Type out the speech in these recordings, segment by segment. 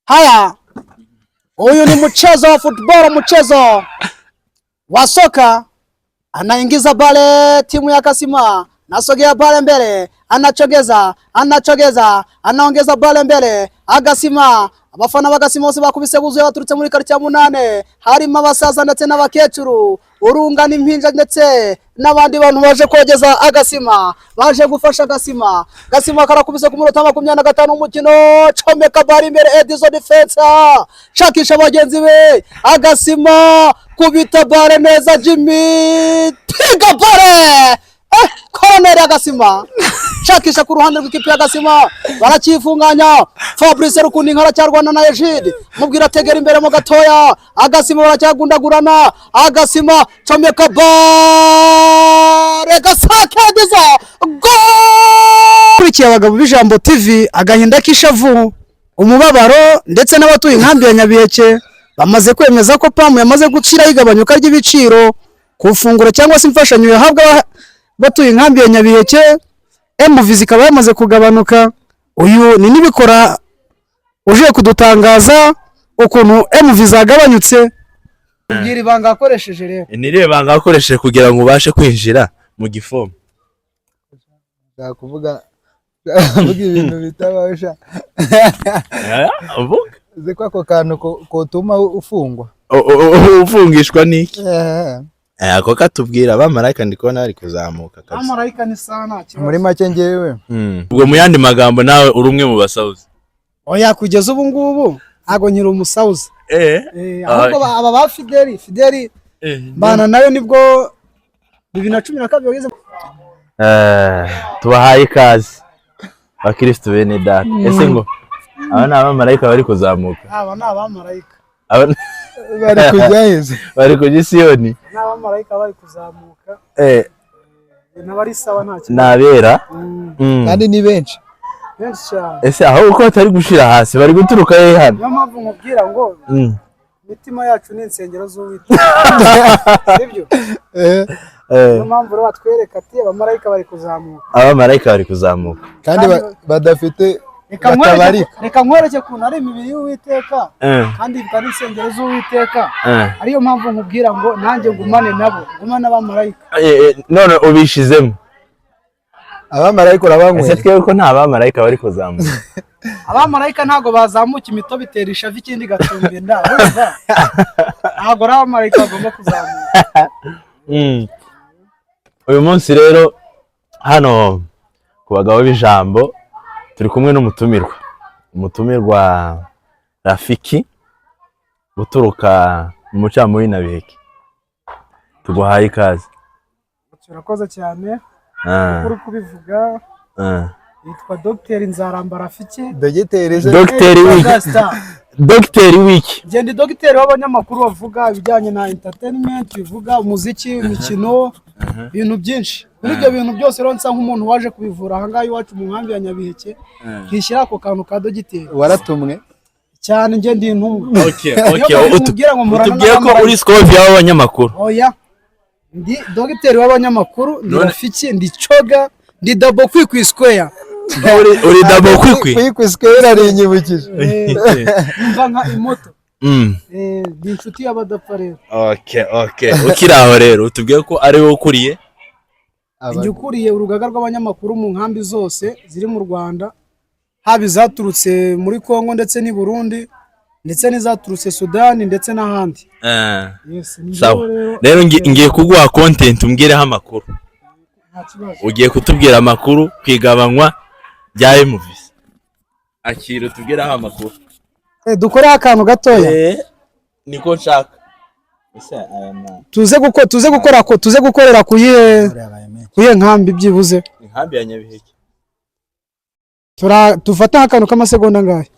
Haya, huyu ni mchezo wa football, mchezo wa soka. Anaingiza pale timu ya Kasima, nasogea pale mbele, anachogeza, anachogeza, anaongeza pale mbele Agasima. Abafana b'Agasima bose bakubise buzuye, baturutse muri quartier ya munane, harimo abasaza ndetse n'abakecuru, urungano, impinja ndetse n'abandi bantu baje kogeza Agasima, baje gufasha Agasima. Gasima karakubise ku munota 25 w'umukino, comeka bari imbere, Edizo defense shakisha bagenzi be. Agasima kubita bare neza, Jimmy piga bare, koroneri. Agasima shakisha ku ruhande rw'ikipe ya Gasima, baracyifunganya. Fabrice Rukundi aracyarwana na Egide, mubwira tegera imbere mu gatoya. Agasima baracyagundagurana, Agasima comeka bare, Gasake Edizo, gol! Kurikiye Abagabo b'Ijambo TV, agahinda k'ishavu, umubabaro ndetse n'abatuye inkambi ya Nyabiheke bamaze kwemeza ko PAM yamaze guciraho igabanyuka ry'ibiciro ku ifunguro cyangwa se imfashanyo yahabwa abatuye inkambi ya Nyabiheke. MV zikaba yamaze kugabanuka. Uyu ni Nibikora uje kudutangaza ukuntu MV zagabanyutse. Tubwira ibanga wakoresheje rero. Ni irihe banga wakoresheje kugira ngo ubashe kwinjira mu gifomu? Nshaka kuvuga ibintu bitabaho sha. Uvuga. Uzi ko ako kantu kotuma ufungwa? Ufungishwa n'iki? Eh. Ako katubwira abamarayika, ndi kubona bari kuzamuka kabisa. Amarayika ni sawa, nta kibazo. Muri make ngewe Ubwo mu yandi magambo, nawe uri umwe mu basawuzi? Oya, kugeza ubu ngubu ntabwo nkiri umusawuzi. Ahubwo aba ba Fideli, Fideli mbana nayo nibwo 2012 wageze. Tubahaye ikaze, bakirisitu bene data. Ese ngo aba ni abamarayika bari kuzamuka? Aba ni abamarayika. Bari kujya heza? Bari kujya i Siyoni. Ni abamarayika bari kuzamuka. N'abari sawa, nta kibazo. Ni abera. Kandi ni benshi. Benshi cyane. Ese aho uko batari gushira hasi, bari guturuka he hano? Niyo mpamvu nkubwira ngo imitima yacu ni insengero z'Uwiteka, sibyo? Eh, Eh, Niyo mpamvu rero batwereka ati abamarayika bari kuzamuka. Abamarayika bari kuzamuka. Kandi badafite Reka nkwereke. batabarika. Reka nkwereke ukuntu ari imibiri y'Uwiteka kandi bikaba ari insengero z'Uwiteka. Ariyo mpamvu nkubwira ngo nanjye ngumane nabo, ngumane n'abamarayika. None ubishizemo. Abamarayika Ese urabanywera? Twebwe ko nta bamarayika bari kuzamuka? Abamarayika ntabwo bazamuka, imitobe itera ishavu, ikindi igatumba inda. Urumva, ntabwo ari abamarayika bagomba kuzamuka. Uyu munsi rero hano ku Bagabo b'Ijambo turi kumwe n'umutumirwa, umutumirwa Rafiki uturuka mu mucamuyi na Biheke. Tuguhaye ikaze. Turakoze cyane. Uri kubivuga, yitwa Dogiteri Nzaramba Rafiki. Dogiteri se? Dogiteri wiki? Augustin. Dogiteri wiki? Njye ndi dogiteri w'abanyamakuru bavuga ibijyanye na entertainment, bivuga umuziki, imikino, ibintu byinshi. Muri ibyo bintu byose rero nsa nk'umuntu waje kubivura ahangaha iwacu mu nkambi ya Nyabiheke, nkishyira ako kantu ka dogiteri. Waratumwe? Cyane, njye ndi intumwa. Okay. Niyo mpamvu nkubwira ngo murana Utubwiye ko n'abamarayika. uri Scovia w'abanyamakuru? Oya, ndi dogiteri w'abanyamakuru, ndi Rafiki, ndi Coga, ndi Dabo Kwikwi Square. Uri Dabo Kwikwi? Kwikwi Square arinyibukije. Mva nka imoto. Ndi inshuti y'abadapfa rero. Okay, ukiri aho rero, utubwiye ko ari wowe ukuriye Njye ukuriye urugaga rw'abanyamakuru mu nkambi zose ziri mu Rwanda, haba izaturutse muri Congo ndetse n'i Burundi ndetse n'izaturutse Sudani ndetse n'ahandi. Yes, ni Sawa. njyewe rero. Rero ngiye kuguha content, umbwireho amakuru. Nta kibazo. Ugiye kutubwira amakuru ku igabanywa rya MVC. Akira utubwireho amakuru. Dukoreho akantu gatoya. Niko nshaka. Ese aya ma Tuze gukora ko tuze gukorera kuyihe nkambi byibuze? Inkambi ya Nyabiheke. Dufate akantu k'amasegonda angahe?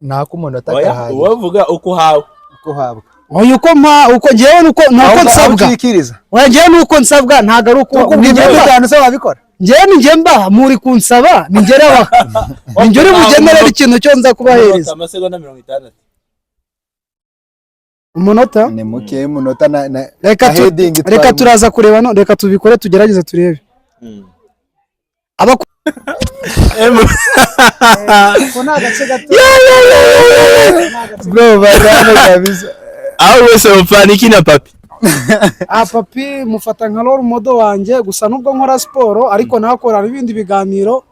Nako umunota Oya, karahagije. uwavuga uko uhawe. Uko uhabwa. Oya, uko mpa, uko njyewe nuko nuko Aho nsabwa. ukikiriza. Oya, njyewe nuko nsabwa, ntabwo ari uko Ukubwira njyewe iminota mba- 5 se wabikora? Njyewe ni njye mba muri kunsaba, ni njye reba, ni njye uri bugenere ikintu cyo nza kubahereza. Amasegonda 60. Umunota? Ni muke umunota na Reka na heading itwara reka turaza kureba no reka tubikore, tugerageze turebe. Ko ni agace gato. Ni agace. Bro, bagane kabisa. Aho wese mupfana iki na Papi? Ah, Papi mufata nka role model wanjye. Gusa nubwo nkora siporo, ariko nakora n'ibindi biganiro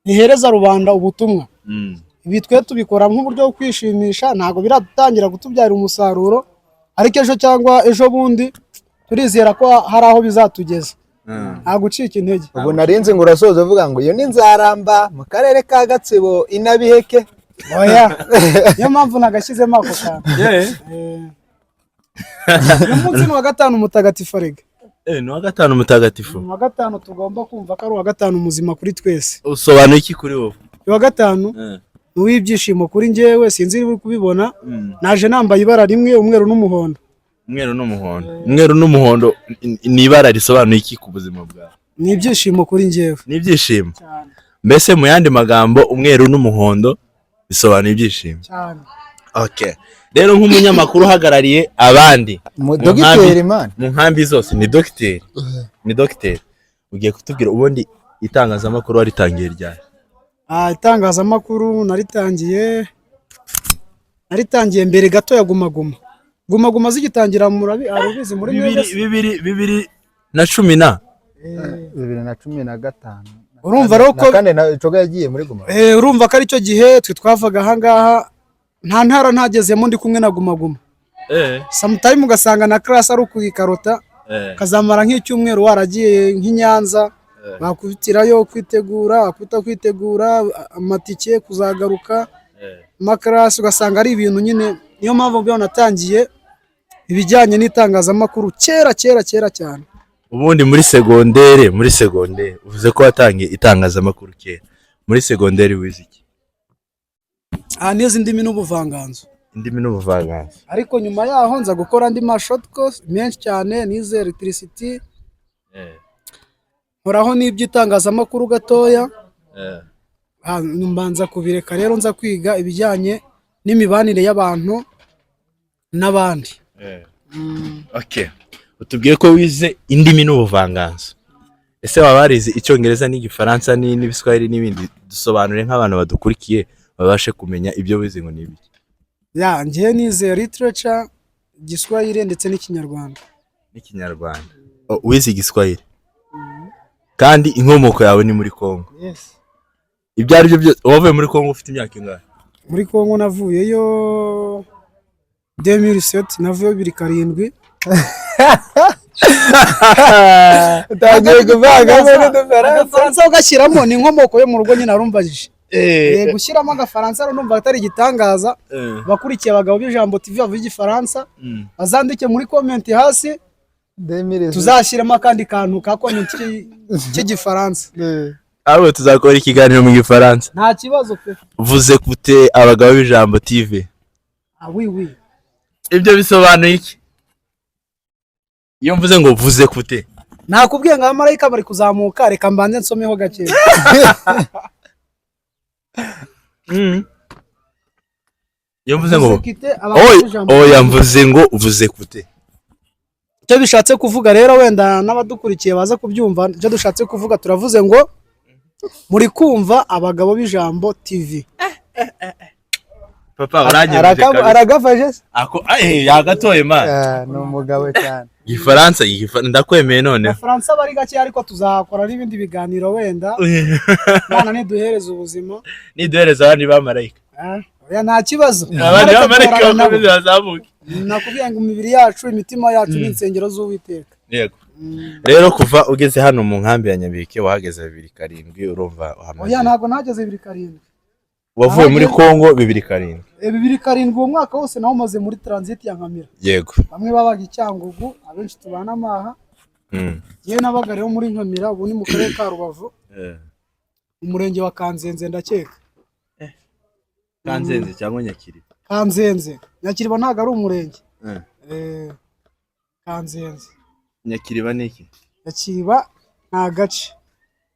bihereza rubanda ubutumwa. Ibi twe tubikora nk'uburyo bwo kwishimisha, ntabwo biratangira kutubyarira umusaruro, ariko ejo cyangwa ejo bundi turizera ko hari aho bizatugeza, nta gucika intege. Ubu narinzi ngo urasoza uvuga ngo iyo ni Nzaramba mu karere ka Gatsibo, inabiheke. Oya, niyo mpamvu nagashyizemo ako kantu. Uyu munsi ni uwa gatanu mutagatifu arega. Ni uwa gatanu mutagatifu. Ni uwa gatanu, tugomba kumva ko ari uwa gatanu muzima kuri twese. Usobanuye iki kuri wowe? Uwa gatanu ni uw'ibyishimo kuri njyewe. Sinzi niba uri kubibona, naje nambaye ibara rimwe, umweru n'umuhondo. Umweru n'umuhondo. Umweru n'umuhondo ni ibara risobanuye iki ku buzima bwawe? Ni ibyishimo kuri njyewe. Ni ibyishimo. Cyane. Mbese mu yandi magambo, umweru n'umuhondo bisobanuye ibyishimo. Cyane. Okay, rero nk'umunyamakuru uhagarariye abandi Mu dogiteri, man. mu nkambi zose, ni dogiteri, ni dogiteri, ugiye kutubwira ubundi itangazamakuru waritangiye ryari? Ah, itangazamakuru naritangiye mbere gato ya Guma Guma. Guma Guma zigitangira, murabi arubizi muri Bibiri mwebwe se? 2010 na 2015. Urumva rero ko Na kane na Coga yagiye muri Guma. Urumva ko aricyo gihe twe twavaga ahangaha, nta ntara ntagezemo ndi kumwe na Guma Guma. Sometime ugasanga na class ari ukuyikarota, ukazamara nk'icyumweru waragiye nk'i Nyanza, bakubitirayo kwitegura, bakubita kwitegura amatike, kuzagaruka, amakarasi, ugasanga ari ibintu nyine. Niyo mpamvu mbona natangiye ibijyanye n'itangazamakuru kera kera kera cyane. Ubundi muri segondere, uvuze ko watangiye itangazamakuru kera, muri segondere wize iki? Aha nize indimi n'ubuvanganzo. Indimi n'ubuvanganzo. Ariko nyuma yaho nza gukora andi ma short course menshi cyane, nize electricity, nkoraho n'iby'itangazamakuru gatoya. Ah, mbanza kubireka rero, nza kwiga ibijyanye n'imibanire y'abantu n'abandi. Okay, utubwiye ko wize indimi n'ubuvanganzo. Ese waba warize Icyongereza n'Igifaransa n'Ibiswahili n'ibindi? Dusobanure nk'abantu badukurikiye babashe kumenya ibyo wize ngo ni ibiki. Ya, njyewe nize literature, Igiswahili ndetse n'Ikinyarwanda. N'ikinyarwanda. Oh, wize Igiswahili kandi inkomoko yawe ni muri Congo? Yes. Ibyo ari byo byose, wavuye muri Congo ufite imyaka ingahe? Muri Congo navuyeyo 2007, navuyeyo 2007. Utangiye kuvangamo n'udufaransa. Agafaransa ugashyiramo ni inkomoko yo mu rugo nyine, arumbajije. Gushyiramo agafaransa rero numva atari igitangaza. Abakurikiye Abagabo b'Ijambo TV bavuga Igifaransa bazandike muri comment hasi, tuzashyiramo akandi kantu ka comment k'Igifaransa. Ahubwo tuzakora ikiganiro mu Gifaransa. Nta kibazo pe. Uvuze gute Abagabo b'Ijambo TV? Ah, oui oui. Ibyo bisobanuye iki iyo mvuze ngo vuze kute? Nakubwiye ngo abamarayika bari kuzamuka, reka mbanze nsomeho gake. Iyo mvuze ngo Vous écoutez Abagabo oya b'Ijambo oya TV. Mvuze ngo uvuze kute. Icyo bishatse kuvuga rero, wenda n'abadukurikiye baza kubyumva icyo dushatse kuvuga, turavuze ngo muri kumva Abagabo b'Ijambo TV. Papa, uranyemeje kabisa. Aragafashe se? Ako yagatoye, man. Ah, ni umugabo cyane. Igifaransa, ndakwemeye noneho. Abafaransa bari gake, ariko tuzakora n'ibindi biganiro wenda Imana niduhereza ubuzima. Niduhereza abandi bamarayika. Ah, oya, nta kibazo. Abandi Reka bamarayika duhorana nabo. bakomeze bazamuke. Nakubwiye ngo imibiri yacu, imitima yacu ni insengero z'Uwiteka. Yego, rero kuva ugeze hano mu nkambi ya Nyabiheke, wahageze 2007, urumva uhamaze Oya, ntabwo nageze 2007. Wavuye muri Kongo 2007. 2007, uwo mwaka wose nawo umaze muri transit ya Nkamira. Bamwe babaga i Cyangugu, abenshi tubana amaha. Yewe, nabaga rero muri Nkamira, ubu ni mu karere ka Rubavu, umurenge wa Kanzenze ndakeka. Kanzenze cyangwa Nyakiriba? Kanzenze. Nyakiriba ntabwo ari umurenge. Kanzenze. Nyakiriba ni iki? Nyakiriba ni agace,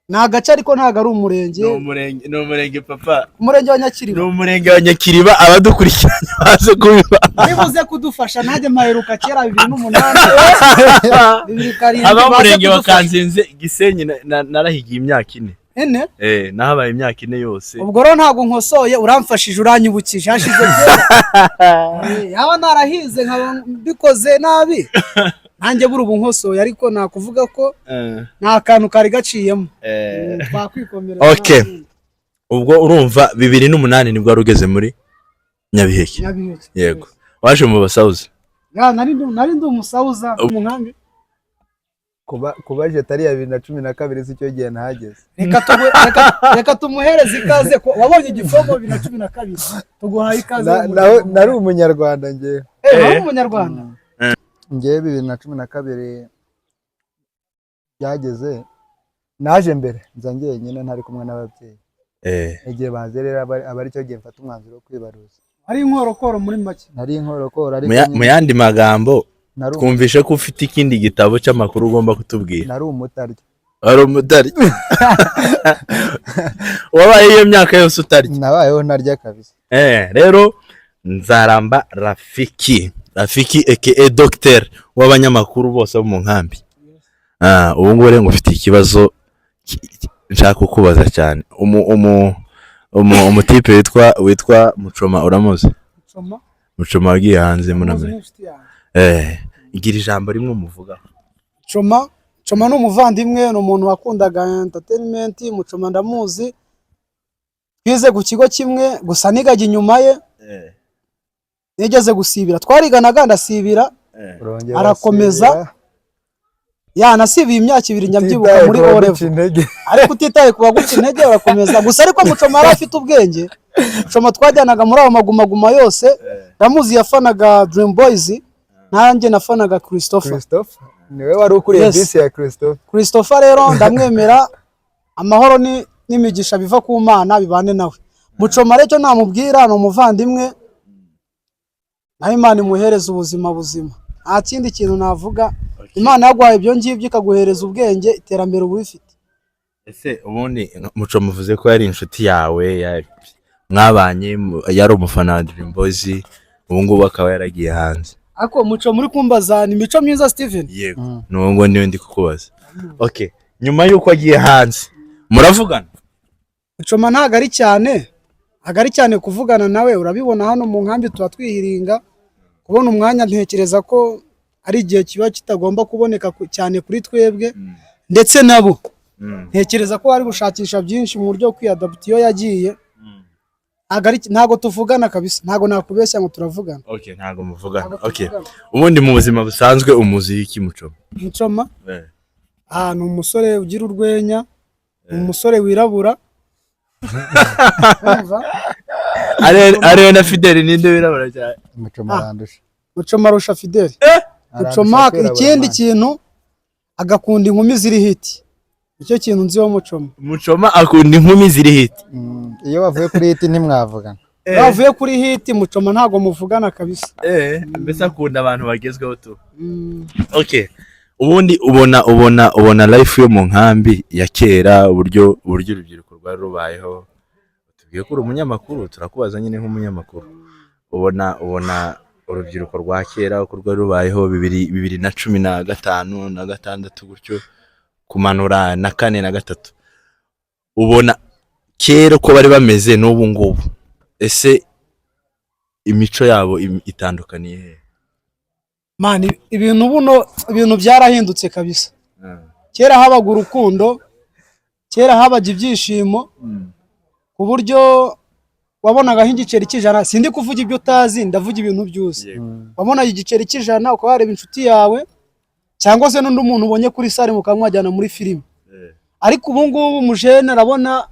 ni agace ariko ntabwo ari umurenge. Ni umurenge, ni umurenge, papa. Umurenge wa Ni Nyakiriba. umurenge wa Nyakiriba, abadukurikiranye baze kubiba. Nibuze kudufasha, nanjye mpaheruka kera 2008, 2007. Aba Baze umurenge wa kudufasha. Kanzenze. Gisenyi narahigiye imyaka 4. Ine. Eh, nahabaye imyaka 4 yose. Ubwo rero ntabwo nkosoye, uramfashije, uranyibukije hashize kera. Yaba narahize nkaba mbikoze nabi nanjye buri ubu nkosoye, ariko nakuvuga ko nta kantu kari gaciyemo. Twakwikomereza. Okay. Ubwo urumva 2008 nibwo wari ugeze muri Nyabiheke. Nyabiheke. Yego, waje mu basawuzi. Ya, nari ndi umusawuza mu nkambi. Kuba jetari ya 2012 si cyo gihe nahageze. Reka tumuhereze ikaze ko wabonye igikombe 2012, tuguhaye ikaze. Nari umunyarwanda ngewe. Wari umunyarwanda. Ngewe 2012 byageze, naje mbere nza njyenyine ntari kumwe n'ababyeyi. Igihe baze rero aba ari cyo gihe mfata umwanzuro wo kwibaruza. Ari inkorokoro muri make. Nari inkorokoro, ariko Mu yandi magambo twumvishe ko ufite ikindi gitabo cy'amakuru ugomba kutubwira. Nari umutarya. Wari umutarya. Wabaye iyo myaka yose utarya? Nabayeho ntarya kabisa. Rero Nzaramba Rafiki, Rafiki aka Docteur w'abanyamakuru bose bo mu nkambi. Ubu ngubu rero ngufite ikibazo nshaka kukubaza cyane. Umutipe witwa Mucoma uramuzi? Mucoma. Mucoma wagiye hanze muri Muzi Amerika. n'inshuti yanjye. Igira ijambo rimwe umuvugaho. Mucoma ni umuvandimwe, ni umuntu wakundaga entertainment. Mucoma ndamuzi, twize ku kigo kimwe gusa nigaga inyuma ye. Nigeze gusibira, twariganaga ndasibira. Arakomeza. Ya, nasibiye imyaka 2 nyabyibuka muri O level. Ariko utitaye ku baguca intege urakomeza gusa. Ariko Mucoma yari afite ubwenge. Mucoma twajyanaga muri ayo magumaguma yose. Ndamuzi yafanaga Dream Boys, nanjye nafanaga Christopher. Christopher niwe wari ukuriye bisi ya Christopher. Christopher rero ndamwemera, amahoro n'imigisha biva ku Mana bibane nawe. Mucoma rero namubwira ni umuvandimwe, naho Imana imuhereza ubuzima buzima. Nta kindi kintu navuga. Imana yaguhaye ibyo ngibyo ikaguhereza ubwenge, iterambere uba urifite. Ese ubundi Mucoma uvuze ko yari inshuti yawe, mwabanye, yari umufana wa Dream Boys, ubu ngubu akaba yaragiye hanze. Ariko Muco muri kumbaza ni mico myiza Steven. Yego, n'ubu ngo niwe ndi kukubaza. Okay, nyuma y'uko agiye hanze muravugana? Mucoma ntago ari cyane, ntago ari cyane kuvugana nawe. Urabibona hano mu nkambi tuba twihiringa, kubona umwanya ntekereza ko ari igihe kiba kitagomba kuboneka cyane kuri twebwe ndetse nabo. Ntekereza ko bari gushakisha byinshi mu buryo kwiyadaputa iyo yagiye. Ntago tuvugana kabisa, ntago nakubeshya ngo turavugana. Okay, ntago muvugana. Okay. Ubundi mu buzima busanzwe umuzi iki Mucoma? Mucoma? Ni umusore ugira urwenya, ni umusore wirabura. Ariyo na Fidel ninde wirabura cyane? Mucoma arandusha. Mucoma arusha Fidel. Mucoma ikindi kintu agakunda inkumi ziri hiti. Icyo kintu nziho Mucoma. Mucoma akunda inkumi ziri hiti. Iyo bavuye kuri hiti ntimwavugana. Bavuye kuri hiti Mucoma ntago muvugana kabisa. Mbese akunda abantu bagezweho tu. Okay. Ubundi ubona life yo mu nkambi ya kera, uburyo urubyiruko rwari rubayeho. Tubwiye ko uri umunyamakuru, turakubaza nyine nk'umunyamakuru. Ubona urubyiruko rwa kera uko rwari rubayeho 2015 na 6 gutyo, kumanura na 4 na 3. Ubona kera uko bari bameze n'ubu ngubu, ese imico yabo itandukaniye he? Man, ibintu buno ibintu byarahindutse kabisa. Kera habaga urukundo, kera habaga ibyishimo, ku buryo wabonaga nk'igiceri cy'ijana. Sindi kuvuga ibyo utazi, ndavuga ibintu byose. Wabonaga igiceri cy'ijana ukaba wareba inshuti yawe cyangwa se n'undi muntu ubonye kuri sare mukamwajyana muri filime. Ariko ubu ngubu umujene arabona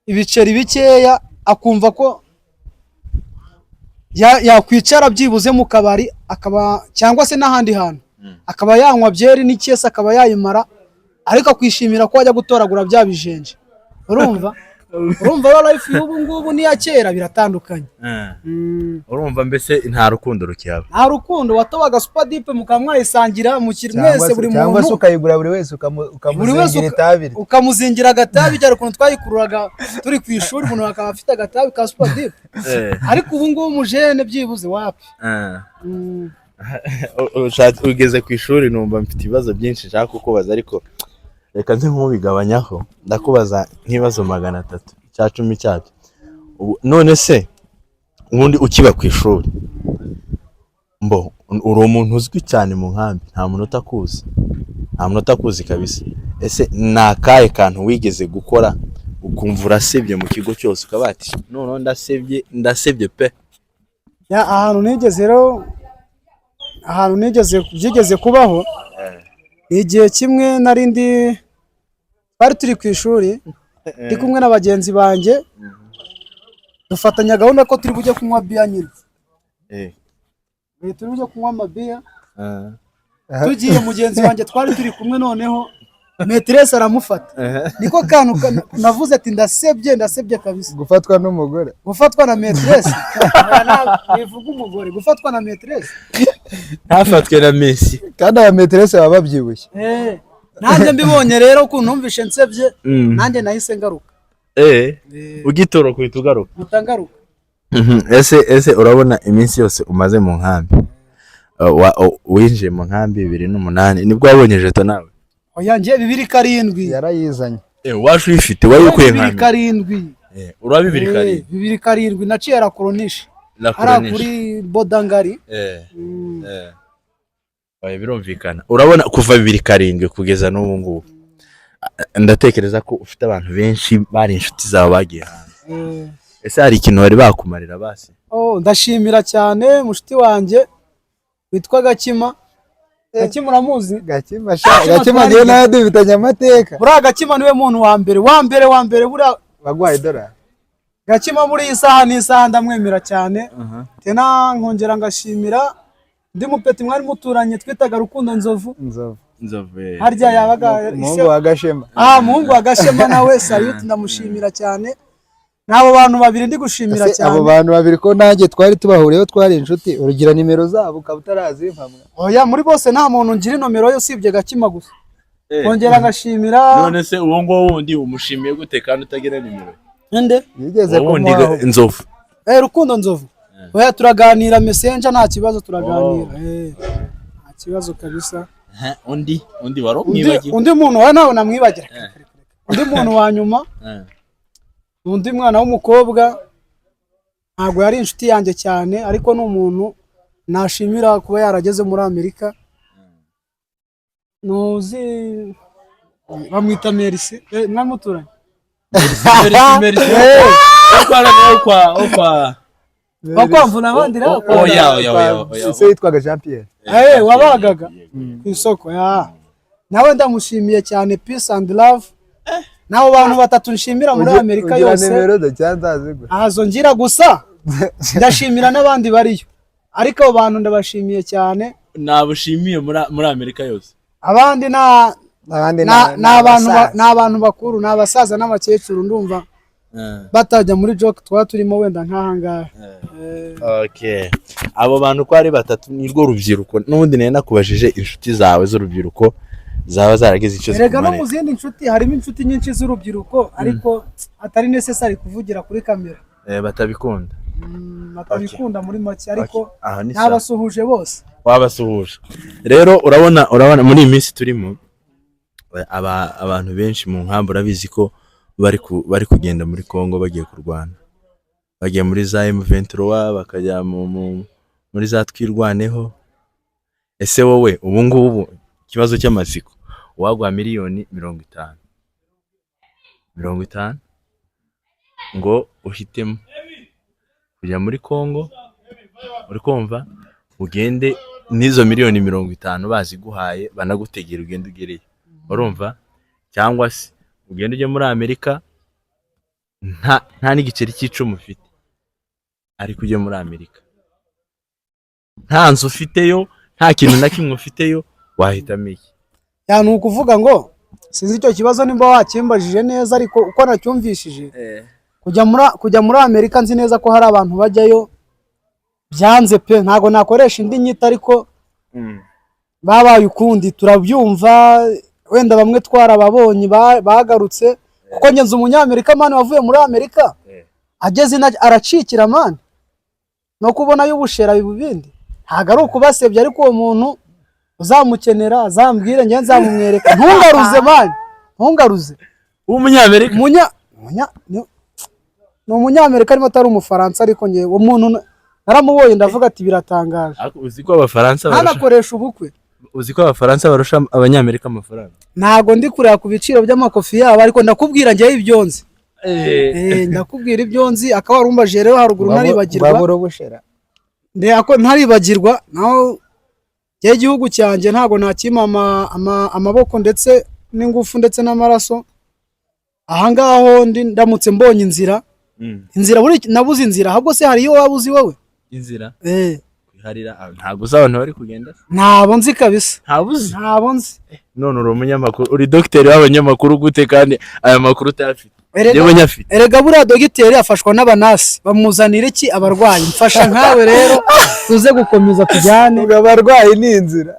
ibiceri bikeya akumva ko yakwicara byibuze mu kabari akaba cyangwa se n'ahandi hantu akaba yanywa byeri n'ikesi akaba yayimara, ariko akwishimira ko ajya gutoragura bya bijenje. Urumva urumva life y'ubu ngubu n'iya kera biratandukanye. Urumva mbese nta rukundo rukihaba. Nta rukundo, watobaga super dip mukamwayisangira mwese buri muntu, cyangwa se ukayigura buri wese ukamuzingira itabi, ukamuzingira agatabi. Cyane ukuntu twayikururaga turi ku ishuri, umuntu akaba afite agatabi ka super dip. Ariko ubu ngubu umujene byibuze wapi. Ugeze ku ishuri numva mfite ibibazo byinshi nshaka kukubaza, ariko Reka nze nk'ubigabanyaho, ndakubaza nk'ibibazo 300, 10% cyabyo. None se ubundi ukiba ku ishuri, mbo uri umuntu uzwi cyane mu nkambi, nta muntu utakuzi, nta muntu utakuzi kabisa. Ese ni akahe kantu wigeze gukora ukumva urasebye mu kigo cyose, ukaba ati: "Noneho ndasebye, ndasebye pe"? Ya, ahantu nigeze rero, ahantu nigeze byigeze kubaho, ni igihe kimwe nari ndi, twari turi ku ishuri, ndi kumwe na bagenzi banjye, dufatanya gahunda ko turi bujye kunywa biya nyine. Turi bujye kunywa amabiya. Tugiye, mugenzi wanjye twari turi kumwe, noneho maîtresse aramufata. Niko kantu navuze ati: "Ndasebye, ndasebye kabisa." Gufatwa n'umugore? Gufatwa na maîtresse, bivuga umugore, gufatwa na maîtresse. Ntafatwe na Messi. Kandi aba maîtresse baba babyibushye. Nanjye mbibonye rero, ukuntu numvishe nsebye, nanjye nahise ngaruka. Ugitoroka uhita ugaruka? Mpita ngaruka. Ese urabona iminsi yose umaze mu nkambi, winjiye mu nkambi 2008, nibwo wabonye jeton nawe? Oya, njye 2007. Yarayizanye. Waje uyifite, wari ukuye Bibiri nkambi? karindwi. Uraba bibiri karindwi? 2007 naciye la Corniche. La Hariya Corniche. kuri Bodangari. Oya, birumvikana. Urabona kuva 2007 kugeza n'ubu ngubu, ndatekereza ko ufite abantu benshi bari inshuti zawe bagiye hanze. Ese hari ikintu bari bakumarira basi? Oh, ndashimira cyane mushuti wanjye witwa Gakima. Gakima uramuzi? Gakima sha. Gakima. Gakima. Twarize. Ngewe nawe dufitanye amateka. Buriya Gakima niwe muntu wa mbere, wa mbere, wa mbere buriya. Baguhaye idolari. Gakima muri iyi saha n'isaha ndamwemera cyane. Tena nkongera ngashimira undi mupeti mwari muturanye twitaga Rukundo Nzovu. Nzovu. Nzovu. Harya yabaga Umuhungu wa Gashema. Ah, muhungu wa Gashema nawe salute, ndamushimira cyane. N'abo bantu babiri ndi gushimira Ese abo cyane. bantu babiri ko nanjye twari tubahuriyeho, twari inshuti, urugira nimero zabo ukaba utarazimpa mwa? Oya, muri bose nta muntu ngira inomero ye usibye Gakima gusa. Nkongera ngashimira None se uwo nguwo wundi umushimiye gute kandi utagira nimero? Nde? Yigeze Uwo wundi. kumuhaho. Nzovu. Rukundo Nzovu. Oya, turaganira Messenger, nta kibazo, turaganira. Nta kibazo kabisa. Undi wari Undi, umwibagiwe? undi muntu wa nawe namwibagira. Undi muntu wa nyuma, undi mwana w'umukobwa, ntabwo yari inshuti yanjye cyane, ariko ni umuntu nashimira kuba yarageze muri Amerika. Ntuzi, bamwita Merci. Mwamuturanye. Merci, merci. Wo kwa Wakwamvuna abandi rero. Oya, oya, oya, oya. Se yitwaga Jean Pierre. Wabagaga ku isoko ya, nawe ndamushimiye cyane, peace and love. N'abo bantu batatu nshimira muri Amerika Ugira yose. nimero ze cyangwa nzazigura? Ntazo ngira, gusa ndashimira n'abandi bariyo, ariko abo bantu ndabashimiye cyane. Nabushimiye muri Amerika yose. Abandi na Abandi ni abantu ni abantu bakuru, ni abasaza n'abakecuru, ndumva batajya muri joke twaba turimo wenda nk'aha ngaha. Okay. Abo bantu uko ari batatu ni rwo rubyiruko n'ubundi nari nakubajije, inshuti zawe z'urubyiruko zaba zaragize icyo Erega no mu zikumarira. zindi nshuti harimo inshuti nyinshi z'urubyiruko, ariko atari necessary kuvugira kuri kamera. Batabikunda. Batabikunda muri make, ariko Okay. Aha ni sawa. nabasuhuje bose. Wabasuhuje. Rero urabona muri iyi minsi turimo, abantu benshi mu nkambi urabizi ko bari kugenda muri Congo bagiye kurwana, bagiye muri za M23, bakajya muri za Twirwaneho. Ese wowe ubu ngubu, ikibazo cy'amatsiko, waguha miliyoni 50, 50, ngo uhitemo kujya muri Congo, uri kumva, ugende n'izo miliyoni 50 baziguhaye, banagutegera ugende ugereyo, urumva, cyangwa se ugende ujye muri Amerika nta n'igiceri cy'icumi ufite, ariko ujye muri Amerika nta nzu ufiteyo, nta kintu na kimwe ufiteyo, wahitamo iki? Ya, ni ukuvuga ngo sinzi icyo kibazo nimba wakimbajije neza, ariko uko nacyumvishije, kujya muri Amerika, nzi neza ko hari abantu bajyayo byanze pe, ntabwo nakoresha indi nyito, ariko babaye ukundi turabyumva, wenda bamwe twarababonye bagarutse, kuko ngenzi umunyamerika man wavuye muri Amerika ageze ino aracikira man, no kubona y'ubushera biba ibindi. Ntabwo ari ukubasebya, ariko uwo muntu uzamukenera azambwire, njye nzamumwereka. Ntungaruze man. Ntungaruze. W'umunyamerika? Ni umunyamerika arimo, atari umufaransa, ariko ngewe uwo muntu naramubonye ndavuga ati biratangaje. Ariko uzi ko abafaransa barusha Ntanakoresha ubukwe. Uzi ko abafaransa barusha abanyamerika amafaranga? Ntago ndi kureba ku biciro by'amakofi yabo, ariko ndakubwira ngewe ibyo nzi. Ndakubwira ibyo nzi, akaba warumbajije rero haruguru ntaribagirwa. Babura ubushera. Ndeba ko ntaribagirwa naho njyewe igihugu cyanjye ntago nakima amaboko ndetse n'ingufu ndetse n'amaraso. Ahangaho ndi ndamutse mbonye inzira, inzira buri nabuze inzira, ahubwo se hari iyo waba uzi wowe? Inzira? Eh. Kwiharira, ah, ntabwo uzi abantu bari kugenda se? Ntabo nzi kabisa. Ntabwo uzi? Ntabo nzi. None uri umunyamakuru, uri dogiteri w'abanyamakuru gute kandi aya makuru utayafite? Yewe nyafite. Erega buriya dogiteri afashwa n'abanasi bamuzanira iki abarwayi, mfasha nkawe rero tuze gukomeza tujyane. Ubwo abarwayi ni inzira.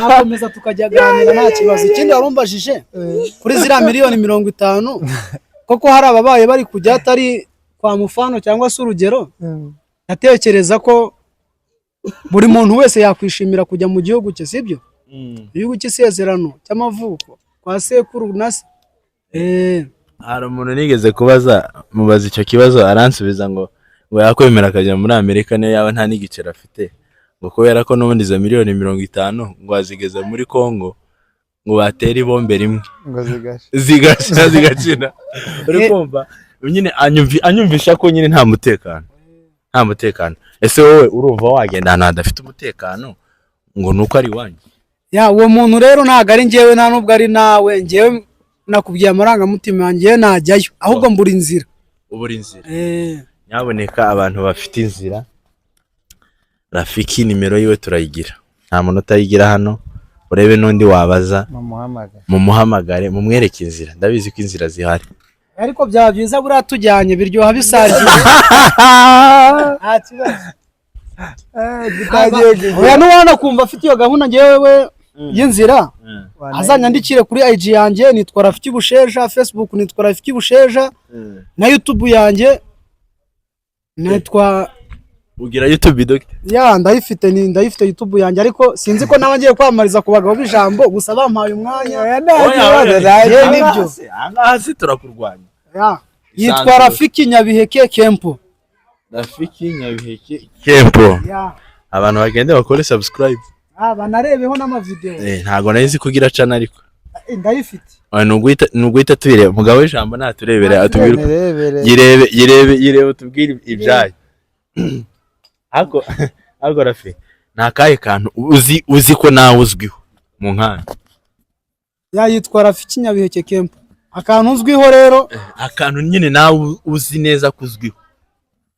Nakomeza tukajya ganira nta kibazo. Ikindi warumbajije kuri ziriya miliyoni 50, koko hari ababaye bari kujya atari kwa mufano cyangwa se urugero, ndatekereza ko buri muntu wese yakwishimira kujya mu gihugu cye, sibyo? Igihugu cy'isezerano cy'amavuko kwa sekuru na se. Hari umuntu nigeze kubaza, mubaza icyo kibazo, aransubiza ngo yakwemera akajya muri Amerika niyo yaba nta n'igiceri afite, ngo kubera ko n'ubundi izo miliyoni 50 ngo azigeza muri Congo ngo batere ibombe rimwe ngo zigashe. Zigashya zigakina. Uri kumva nyine anyumvisha ko nyine nta mutekano, nta mutekano. Ese wowe urumva wagenda ahantu hadafite umutekano ngo ni uko ari iwanyu? Ya, uwo muntu rero ntabwo ari njyewe, nta nubwo ari nawe. Njyewe nakubwiye amarangamutima yanjye, najyayo, ahubwo mbura inzira. Ubura inzira? Eh. Nyaboneka abantu bafite inzira, Rafiki nimero yiwe turayigira, nta muntu utayigira hano, urebe n'undi wabaza. Mumuhamagare. Mumuhamagare mumwereke inzira, ndabizi ko inzira zihari. Ariko byaba byiza buriya tujyanye, biryoha bisangiye, nta kibazo. Tutagiye. Oya, n'uwana kumva afite iyo gahunda ngewe y'inzira, azanyandikire kuri IG yanjye, nitwa Rafiki Busheja, Facebook nitwa Rafiki Busheja, na YouTube yanjye nitwa Ugira YouTube, dogita? Ya, ndayifite, ni ndayifite YouTube yanjye, ariko sinzi ko nawe ngiye kwamamariza ku bagabo b'ijambo, gusa bampaye umwanya. Oya, nta kibazo, nta Ye, kibazo. nibyo. Ahangaha si turakurwanya. Ya, yitwa Isanzure. Rafiki Nyabiheke Kempo. Rafiki Nyabiheke Kempo. Ya. Abantu bagende bakore subscribe. Ah, banarebeho n'amavideo. Ntabwo nari nzi kugira cana ariko. Ndayifite. Oya, ni uguhita tuyireba. Umugabo w'ijambo naturebere atubwire Nirebere. Yirebe, yirebe, yirebe, utubwire ibyayo. Ariko Rafi, ni akahe kantu uzi ko nawe uzwiho mu nkambi? Ya, yitwa Rafiki Nyabiheke Kempo. Akantu uzwiho rero? Akantu nyine nawe uzi neza ko uzwiho.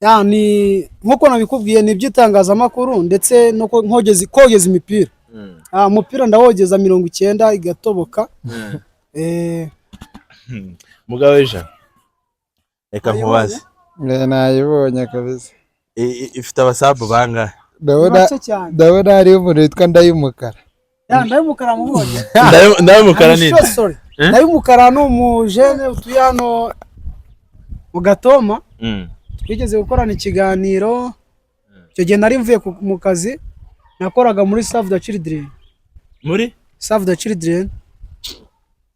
Ya, ni nkuko nabikubwiye, ni iby'itangazamakuru ndetse no kogeza imipira. Ah, umupira ndawogeza 90 igatoboka. Mugabo w'ijambo, reka nkubaze. Nayibonye kabisa. Ifite abasabu bangahe? Ndabona Bake cyane. Ndabona hariho umuntu witwa Ndayumukara. Ya, Ndayumukara mubonye. Ndayumukara I'm ni so sorry. Eh? Ndayumukara ni umujene utuye hano mu Gatoma. Twigeze gukorana ikiganiro. Icyo gihe nari mvuye mu kazi nakoraga muri Save the Children. Muri? Save the Children.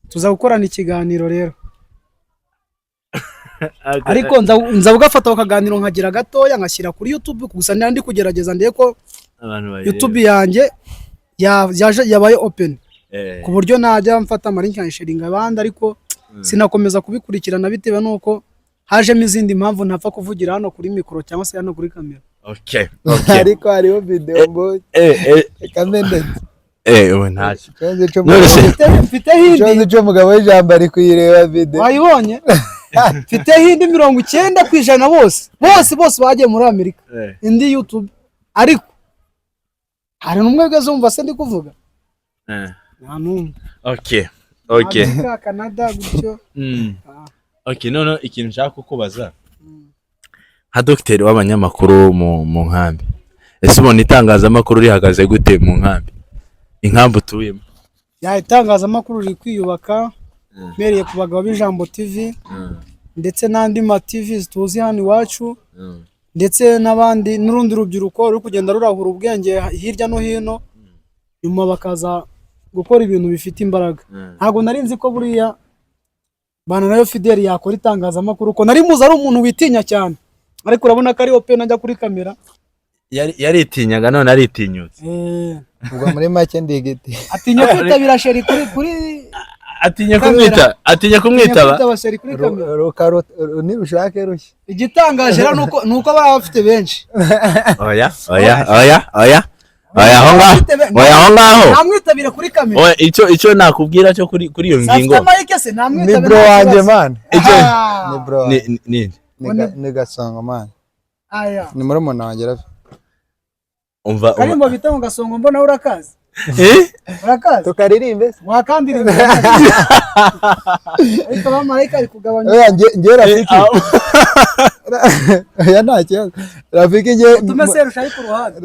Tuza gukorana ikiganiro rero. Ariko nza kugafata akaganiro nkagira gatoya ngashyira kuri YouTube, gusa ndi kugerageza ndebe ko Abantu bayireba. YouTube yanjye yabaye open ku buryo najya mfata amalink nkayisharinga abandi, ariko sinakomeza kubikurikirana bitewe n'uko hajemo izindi mpamvu ntapfa kuvugira hano kuri mikoro cyangwa se hano kuri kamera. Okay. Ariko hariho video mbonye. Reka mbe ndetse. Ubu ntacyo. Ikibazo None cy'umugabo se- Mfiteho indi. Ikibazo cy'umugabo w'ijambo ari kuyireba video. Wayibonye? Mfiteho indi 90% bose bose bose bagiye muri Amerika. Indi YouTube, ariko hari n'umwe wigeze wumva se ndi kuvuga? Nta n'umwe. Okay. Amerika, Canada gutyo. Ah. Okay, none ikintu nshaka kukubaza nka dogiteri w'abanyamakuru mu nkambi, ese ubona itangazamakuru rihagaze gute mu nkambi, inkambi utuyemo? Ya, itangazamakuru riri kwiyubaka, mpereye ku bagabo b'Ijambo TV ndetse n'andi ma TV tuzi hano iwacu, ndetse n'abandi n'urundi rubyiruko ruri kugenda rurahura ubwenge hirya no hino. Nyuma bakaza gukora ibintu bifite imbaraga. Ntabwo nari nzi ko buriya Bananayo Fidel yakora itangazamakuru, ko nari muzi ari umuntu witinya cyane, ariko urabona ko ari open, ajya kuri kamera. Yaritinyaga none aritinyutse. Ubwo muri make ndi igiti. Atinya kwitabira chéri kuri Atinya kamera. kumwita, atinya kumwitaba. Kwitaba chéri kuri kamera. Nirushake rushya. Igitangaje rero nuko baba bafite benshi. Oya, oya, oya, oya, oya, aho ngaho, oya, aho ngaho. Ntamwitabire kuri kamera. Oya, icyo nakubwira cyo kuri iyo ngingo. Afite mic se? Ni Ntamwitabire, bro nta wanjye, kibazo. man. Ah, Ni bro ni wanjye. ni Ni Gasongo, man. Aya. Ni murumuna wanjye, Rafi. Umva, umva. Karimbo bita ngo Gasongo, mbona urakazi. Eh? Urakazi. Tukaririmbe se? Wakandirimba, ariko abamarayika ari kugabanya. Oya, nge Rafiki, oya, nta kibazo, Rafiki nge Utume serusha ari ku ruhande.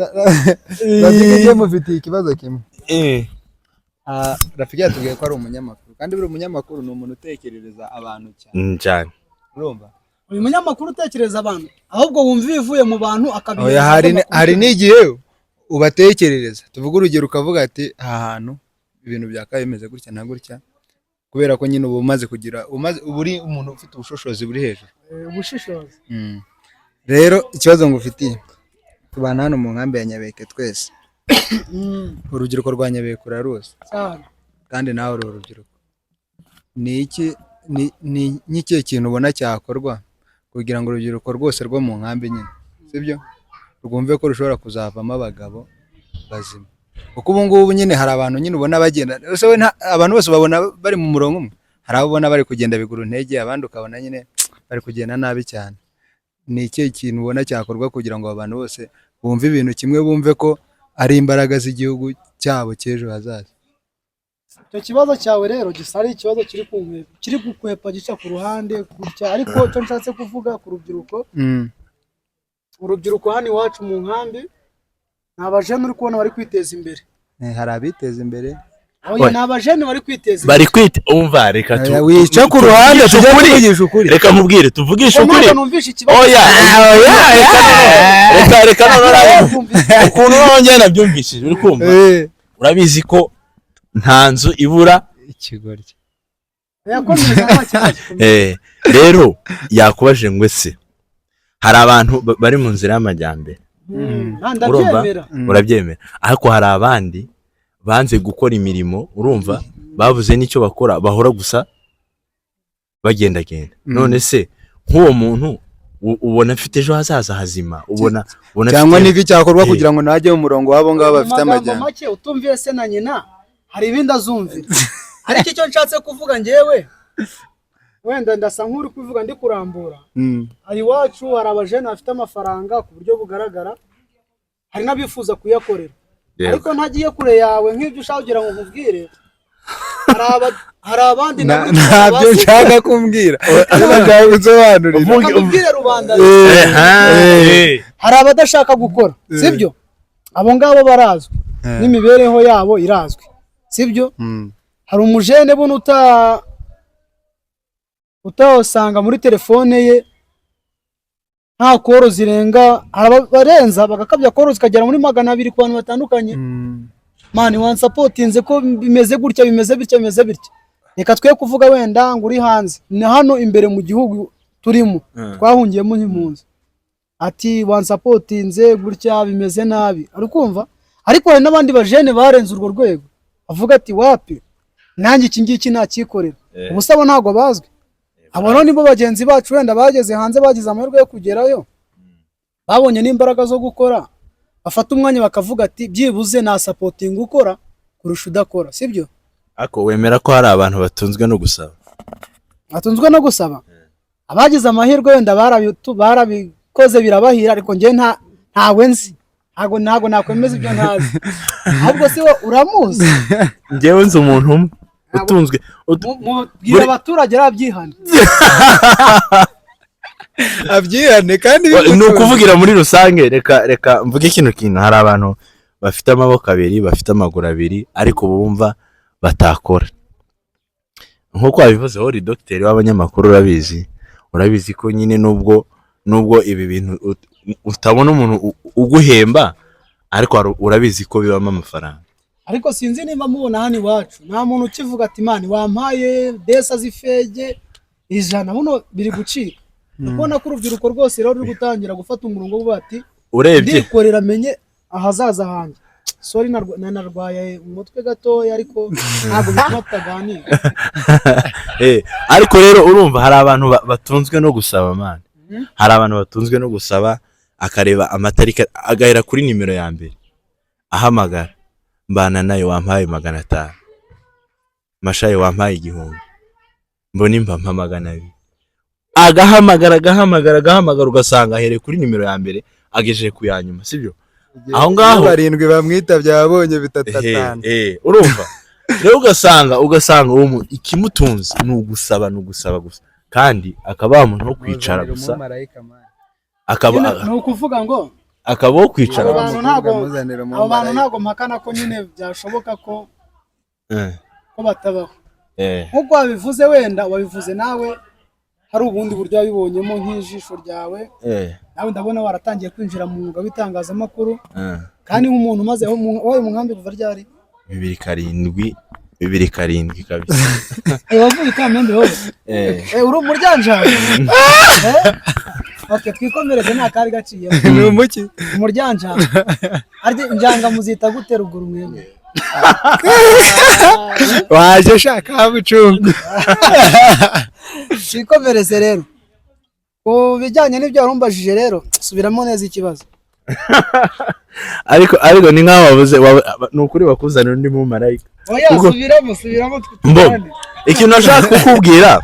Rafiki nge mufitiye ikibazo kimwe. Eh. Ah, Rafiki yatubwiye ko ari umunyamakuru, kandi buri munyamakuru ni umuntu utekerereza abantu cyane. Cyane. Urumva? Uyu munyamakuru utekereza abantu, ahubwo wumva ibivuye mu bantu akabihereza Oya, hari amakuru. Hari n'igihe ubatekerereza, tuvuge urugero, ukavuga ati aha hantu ibintu byakabaye bimeze gutya na gutya, kubera ko nyine uba umaze kugira, umaze uba uri umuntu ufite ubushobozi buri hejuru. Ubushishozi. Rero ikibazo ngufitiye, tubana hano mu nkambi ya Nyabeke twese, urubyiruko rwa Nyabeke uraruzi? Cyane. Kandi nawe uri urubyiruko. Ni iki, ni nk'ikihe kintu ubona cyakorwa kugira ngo urubyiruko rwose rwo mu nkambi nyine, sibyo, rwumve ko rushobora kuzavamo abagabo bazima? Kuko ubu ngubu nyine hari abantu nyine ubona bagenda, ese we abantu bose babona bari mu murongo umwe? Hari abo ubona bari kugenda bigura intege, abandi ukabona nyine bari kugenda nabi cyane. Ni ikihe kintu ubona cyakorwa kugira ngo abo bantu bose bumve ibintu kimwe, bumve ko ari imbaraga z'igihugu cyabo cy'ejo hazaza? Icyo kibazo cyawe rero gisa ari ikibazo kiri ku kiri gukwepa, gica ku ruhande gutya, ariko icyo nshatse kuvuga ku rubyiruko, urubyiruko hano iwacu mu nkambi ni abajene uri kubona bari kwiteza imbere. Hari abiteza imbere. Oya, ni abajene bari kwiteza imbere. Bari kwita, umva, reka tu Oya, wica ku ruhande, tuvugishe tujye ukuri. tuvugisha ukuri. Reka mubwire, tuvugishe Ko ukuri. ntabwo numvishe ikibazo. Oya, reka noneho ukuntu noneho njye nabyumvishije, uri kumva? Urabizi ko nta nzu ibura Ikigoryi. Yakomeza, nta kibazo. Rero yakubajije ngo ese hari abantu bari mu nzira y'amajyambere. Nta, Urumva? ndabyemera. Urabyemera, ariko hari abandi banze gukora imirimo, urumva, babuze n'icyo bakora, bahora gusa bagendagenda. None se nk'uwo muntu ubona afite ejo hazaza hazima? Ubona Cyangwa afite niki cyakorwa kugira ngo najye mu murongo w'abo ngabo Mu bafite magambo amajyambere? make, utumviye se na nyina hari ibindi azumvira. Ariko icyo nshatse kuvuga njyewe, wenda ndasa nk'uri kuvuga ndi kurambura, hari iwacu hari abajene bafite amafaranga ku buryo bugaragara, hari n'abifuza kuyakorera. Ariko ntagiye kure yawe nk'ibyo ushaka kugira ngo nkubwire, hari abandi nabo Ntabyo nshaka kumbwira, nshaka gusobanurira. Reka mbibwire rubanda. Eha, Hari abadashaka gukora, sibyo? Abo ngabo barazwi, n'imibereho yabo irazwi, sibyo? Hari umujene buno utawusanga muri telefone ye nta call zirenga, hari abarenza bagakabya call zikagera muri 200 ku bantu batandukanye. Man, wansupportinze ko bimeze gutya, bimeze bitya, bimeze bitya. Reka twe kuvuga wenda ngo uri hanze, ni hano imbere mu gihugu turimo, twahungiyemo nk'impunzi, ati wansupportinze gutya, bimeze nabi, ari kumva. Ariko hari n'abandi bajene barenze urwo rwego, bavuga ati wapi, nanjye iki ngiki nakikorera. Ubusa abo ntabwo bazwi. Abo rero nibo bagenzi bacu wenda bageze hanze, bagize amahirwe yo kugerayo, babonye n'imbaraga zo gukora, bafata umwanya bakavuga ati byibuze nasupportinga ukora kurusha udakora, sibyo? Ariko wemera ko hari abantu batunzwe no gusaba? Batunzwe no gusaba, abagize amahirwe wenda barabikoze birabahira, ariko njye ntawe nzi, ntabwo nakwemeza ibyo ntazi. Ahubwo se we uramuzi? Njyewe nzi umuntu umwe utunzwe Mubwira abaturage arabyihana. Abyihane kandi Ni bimutunze. ukuvugira muri rusange. Reka mvuge kino kintu: hari abantu bafite amaboko abiri, bafite amaguru abiri, ariko bumva batakora. Nk'uko wabivuze, wowe uri dogiteri w'abanyamakuru, urabizi ko nyine nubwo ibi bintu utabona umuntu uguhemba, ariko urabizi ko bibamo amafaranga. Ariko sinzi nimba mubona hano iwacu nta muntu ukivuga ati: "Mani, wampaye desa z'ifege 100?" Buno biri gucika. Ndi kubona ko urubyiruko rwose rero ruri gutangira gufata umurongo wo ati Urebye ndikorera, menye ahazaza hanjye. Sorry, nanarwaye umutwe gatoya, ariko ntabwo bituma tutaganira. Ariko rero urumva hari abantu batunzwe no gusaba, man. Hari abantu batunzwe no gusaba, akareba amatariki, agahera kuri nimero ya mbere ahamagara: "Mbana nayo, wampaye 500? Mashaye, wampaye 1000? Mbona imba mpa 200." Agahamagara, agahamagara, agahamagara, ugasanga ahereye kuri nimero ya mbere agejeje ku ya nyuma, sibyo? Aho ngaho- Iyo barindwi bamwitabye ababonye bitatu, atanu. Urumva rero ugasanga uwo muntu ikimutunze ni ugusaba, ni ugusaba gusa, kandi akaba wa muntu wo kwicara Muzanira gusa. umumarayika, man. Akaba Nyine ni ukuvuga ngo akaba wo kwicara Abo gusa. bantu ntabwo- Muzanira abo bantu umumarayika. ntabwo mpakana ko nyine byashoboka ko ko batabaho. Nk'uko wabivuze, wenda wabivuze nawe hari ubundi buryo wabibonyemo nk'ijisho ryawe. Nawe ndabona waratangiye kwinjira mu mwuga w'itangazamakuru. Kandi nk'umuntu umaze wabaye mu nkambi kuva ryari? 2007, 2007 kabisa. Wavuye i Kamembe wowe? Eh. Uri umuryanjanga. Okay, twikomereze, nta kari gaciyemo. Ni umuki? Umuryanjanga. Arya injanga muzita gute ruguru mwebwe? Waje shaka bucungu. Twikomereze rero ku bijyanye n'ibyo warumbajije. Rero subiramo neza ikibazo. Ariko ni nk'aho wabuze ni ukuri bakuzanira undi mumarayika. Oya, subiramo, subiramo. Mbo tugane. Ikintu nashaka kukubwira,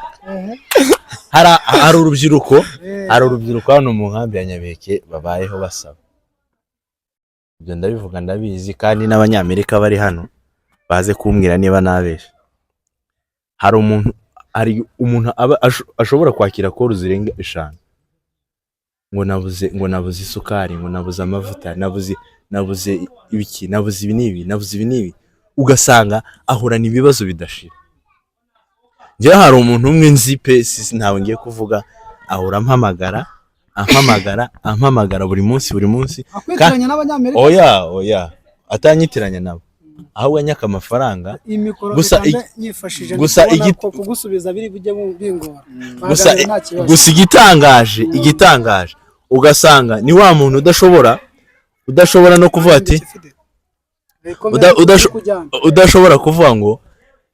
hari urubyiruko, hari urubyiruko hano mu nkambi ya Nyabiheke babayeho basaba. Ibyo ndabivuga ndabizi, kandi n'Abanyamerika bari hano baze kumbwira niba nabesha. Hari umuntu aba ashobora kwakira call zirenga 5, ngo nabuze, ngo nabuze isukari, ngo nabuze amavuta, nabuze ibiki, nabuze ibi n'ibi, nabuze ibi n'ibi, ugasanga ahorana ibibazo bidashira. Njyewe hari umuntu umwe nzi pe, ntawe ngiye kuvuga, ahora ampamagara, ampamagara, ampamagara buri munsi, buri munsi. Akwitiranya n'Abanyamerika? Oya, oya, atanyitiranya nabo, ahubwo anyaka amafaranga. Iyi mikoro Gusa reka mbe nyifashije, gusa ndikubona ko kugusubiza biri bujye bingora. Gusa Baganira, nta kibazo. Gusa igitangaje ugasanga ni wa muntu udashobora no kuvuga ati udashobora kuvuga ngo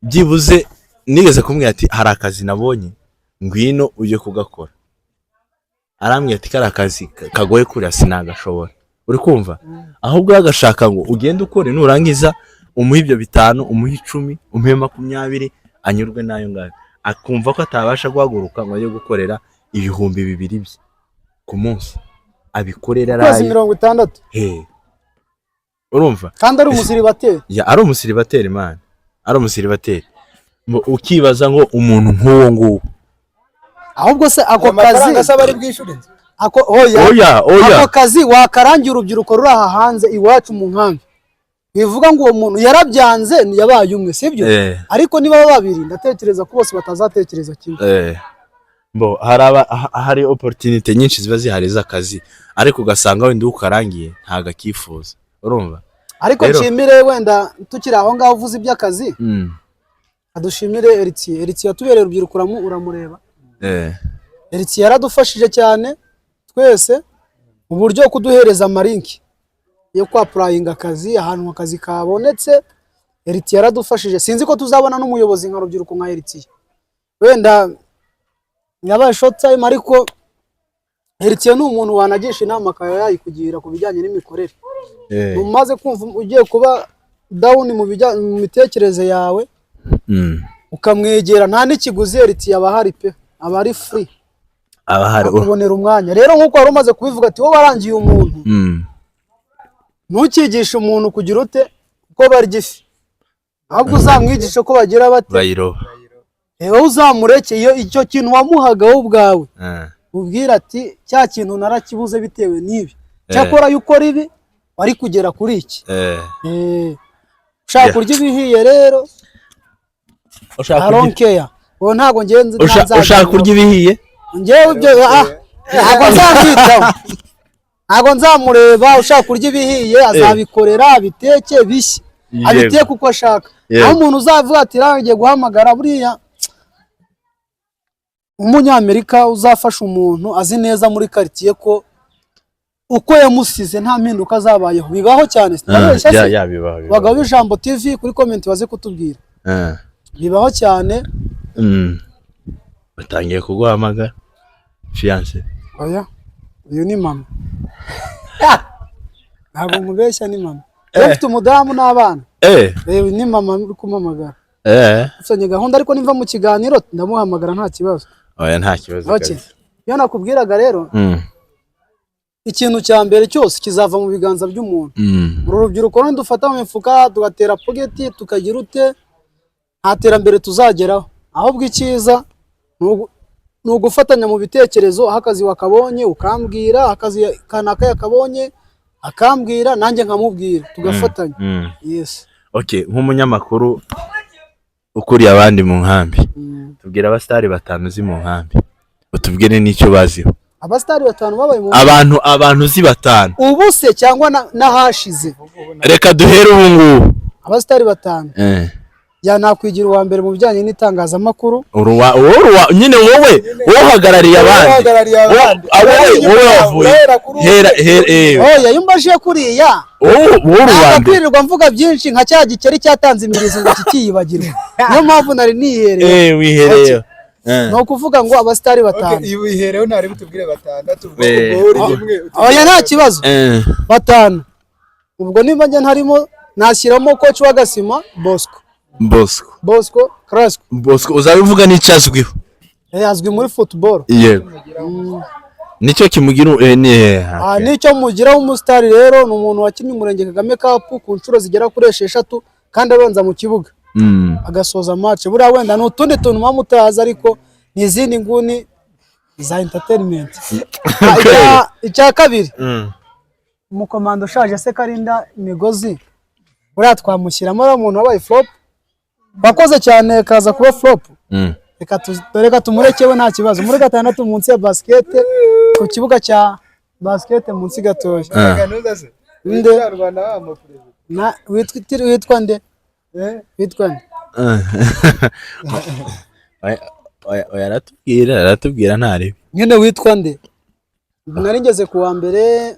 byibuze nigeze kumubwira ati: "Hari akazi nabonye, ngwino ujye kugakora." Arambwira ati: "Kariya kazi kagoye kuriya sinagashobora." Uri kumva, ahubwo yagashaka ngo ugende ukore, nurangiza umuhe ibyo 5, umuhe 10, umuhe 20, anyurwe n'ayo ngayo, akumva ko atabasha guhaguruka ngo ajye gukorera 2000 bye ku munsi, abikorera Ukwezi araye. 60. He. Urumva? Kandi ari umusiribateri. Ya, ari umusiribateri, man, ari umusiribateri. Ukibaza ngo umuntu nk'uwo nguwo Ahubwo se ako Amafaranga kazi asaba ari bwishyure inzu? Ako, oya. Oya, oya. Ako kazi wakarangira urubyiruko ruri aha hanze iwacu mu nkambi, bivuga ngo uwo muntu yarabyanze, yabaye umwe, sibyo? Eh. Ariko niba baba babiri, ndatekereza ko bose batazatekereza kimwe. Bo hari opportunity nyinshi ziba zihari z'akazi, ariko ugasanga wenda ukarangiye ntago akifuza, urumva? Ariko Rero- nshimire, wenda tukiri aho ngaho uvuze iby'akazi, adushimire Eritiye. Eritiye yatubereye urubyiruko, uramureba. Eritiye yaradufashije cyane twese mu buryo kuduhereza ama link yo kwa applyinga akazi ahantu akazi kabonetse. Eritiye yaradufashije. Sinzi ko tuzabona n'umuyobozi nka rubyiruko nka Eritiye. Wenda yabaye short time, ariko Eritiye ni umuntu wanagisha inama akaba yayikugira ku bijyanye n'imikorere. Umaze kumva ugiye kuba down mu mitekerereze yawe, ukamwegera, nta n'ikiguzi. Eritiye aba ahari pe, aba ari free. Aba hari Akubonera umwanya. Rero nk'uko wari umaze kubivuga ati wowe warangiye umuntu, ntukigishe umuntu kugira ute uko barya ifi, ahubwo uzamwigishe ko bagira bate? Bayiroba. Wowe uzamureke iyo icyo kintu wamuhaga wowe ubwawe, ubwira ati: "Cya kintu narakibuze bitewe n'ibi, cyakora iyo ukora ibi wari kugera kuri iki." Ushaka kurya ibihiye rero, Ushaka I don't care. Uwo ntabwo ngenzi. Ushaka kurya ibihiye. Njyewe ibyo ntabwo nzabyitaho, ntabwo nzamureba. Ushaka kurya ibihiye azabikorera abiteke bishye. Yego. Abiteke uko ashaka. Yego. Aho umuntu uzavuga ati ngiye guhamagara buriya umunyamerika uzafasha umuntu azi neza muri quartier ko uko yamusize nta mpinduka zabayeho, bibaho cyane. Sinabeshya se? Ya, bibaho, bibaho. Bagabo b'Ijambo TV, kuri comment baze kutubwira. Bibaho cyane. Batangiye kuguhamagara, fiancé. Oya, uyu ni mama, ntabwo nkubeshya, ni mama. Iyo mfite umudamu n'abana. Reba, ni mama uri kumpamagara. Dufitanye gahunda, ariko nimva mu kiganiro ndamuhamagara, nta kibazo. Oya, nta kibazo. Okay. Kabisa. Iyo nakubwiraga rero, ikintu cya mbere cyose kizava mu biganza by'umuntu. Uru rubyiruko dufata mu mifuka tugatera pogeti tukagira ute, nta terambere tuzageraho. Ahubwo icyiza ni ugufatanya mu bitekerezo. Aho akazi wakabonye ukambwira, aho akazi kanaka yakabonye akambwira, nanjye nkamubwira, tugafatanya. Yes. Okay, nk'umunyamakuru ukuriye abandi mu nkambi, tubwire abasitari batanu uzi mu nkambi, utubwire n'icyo baziho. Abasitari batanu babaye mu Abantu uzi batanu. Ubu se cyangwa n'ahashize? Reka duhere ubu ngubu. Abasitari batanu? Ya, nakwigira uwa mbere mu bijyanye n'itangazamakuru. Uruwa nyine wowe uhagarariye abandi. Uhagarariye abandi. Wowe wavuye Urahera kuri hera hera Oya, iyo umbajije kuriya, wowe uri uwa ntabwo mbere. kwirirwa mvuga byinshi nka cya gikeri cyatanze imirizo ngo kikiyibagirwe, niyo mpamvu nari nihereye. Wihereyeho. Ni ukuvuga ngo abasitari batanu. Iyo wihereho ntari butubwire batandatu, ubwo ubwo uri rimwe. Oya, nta kibazo. Batanu, ubwo niba njye ntarimo, nashyiramo coach w'Agasima, Bosco. Bosco. Bosco Crasco. Bosco uzabivuga n'icyo azwiho. Azwi muri football. Yego, nicyo kimugira ni Nicyo mugiraho umusitari rero, ni umuntu wakinnye Umurenge Kagame Cup ku nshuro zigera kuri 6 kandi abanza mu kibuga, agasoza match. Buriya wenda ni utundi tuntu muba mutazi, ariko ni izindi nguni za entertainment. Icya kabiri, umukomando ushaje se karinda imigozi, buriya twamushyiramo ari umuntu wabaye flop, wakoze cyane kaza kuba flop. Reka tumureke we, nta kibazo. Muri gatandatu, munsi ya basket, ku kibuga cya basket munsi gatoya. Kaganuza se? Nde? Rwanda wa mu perezida. Witwa nde? Witwa nde? Oya, oya, oya, aratubwira ntari. Nyine witwa nde? Nari ngeze ku wa mbere.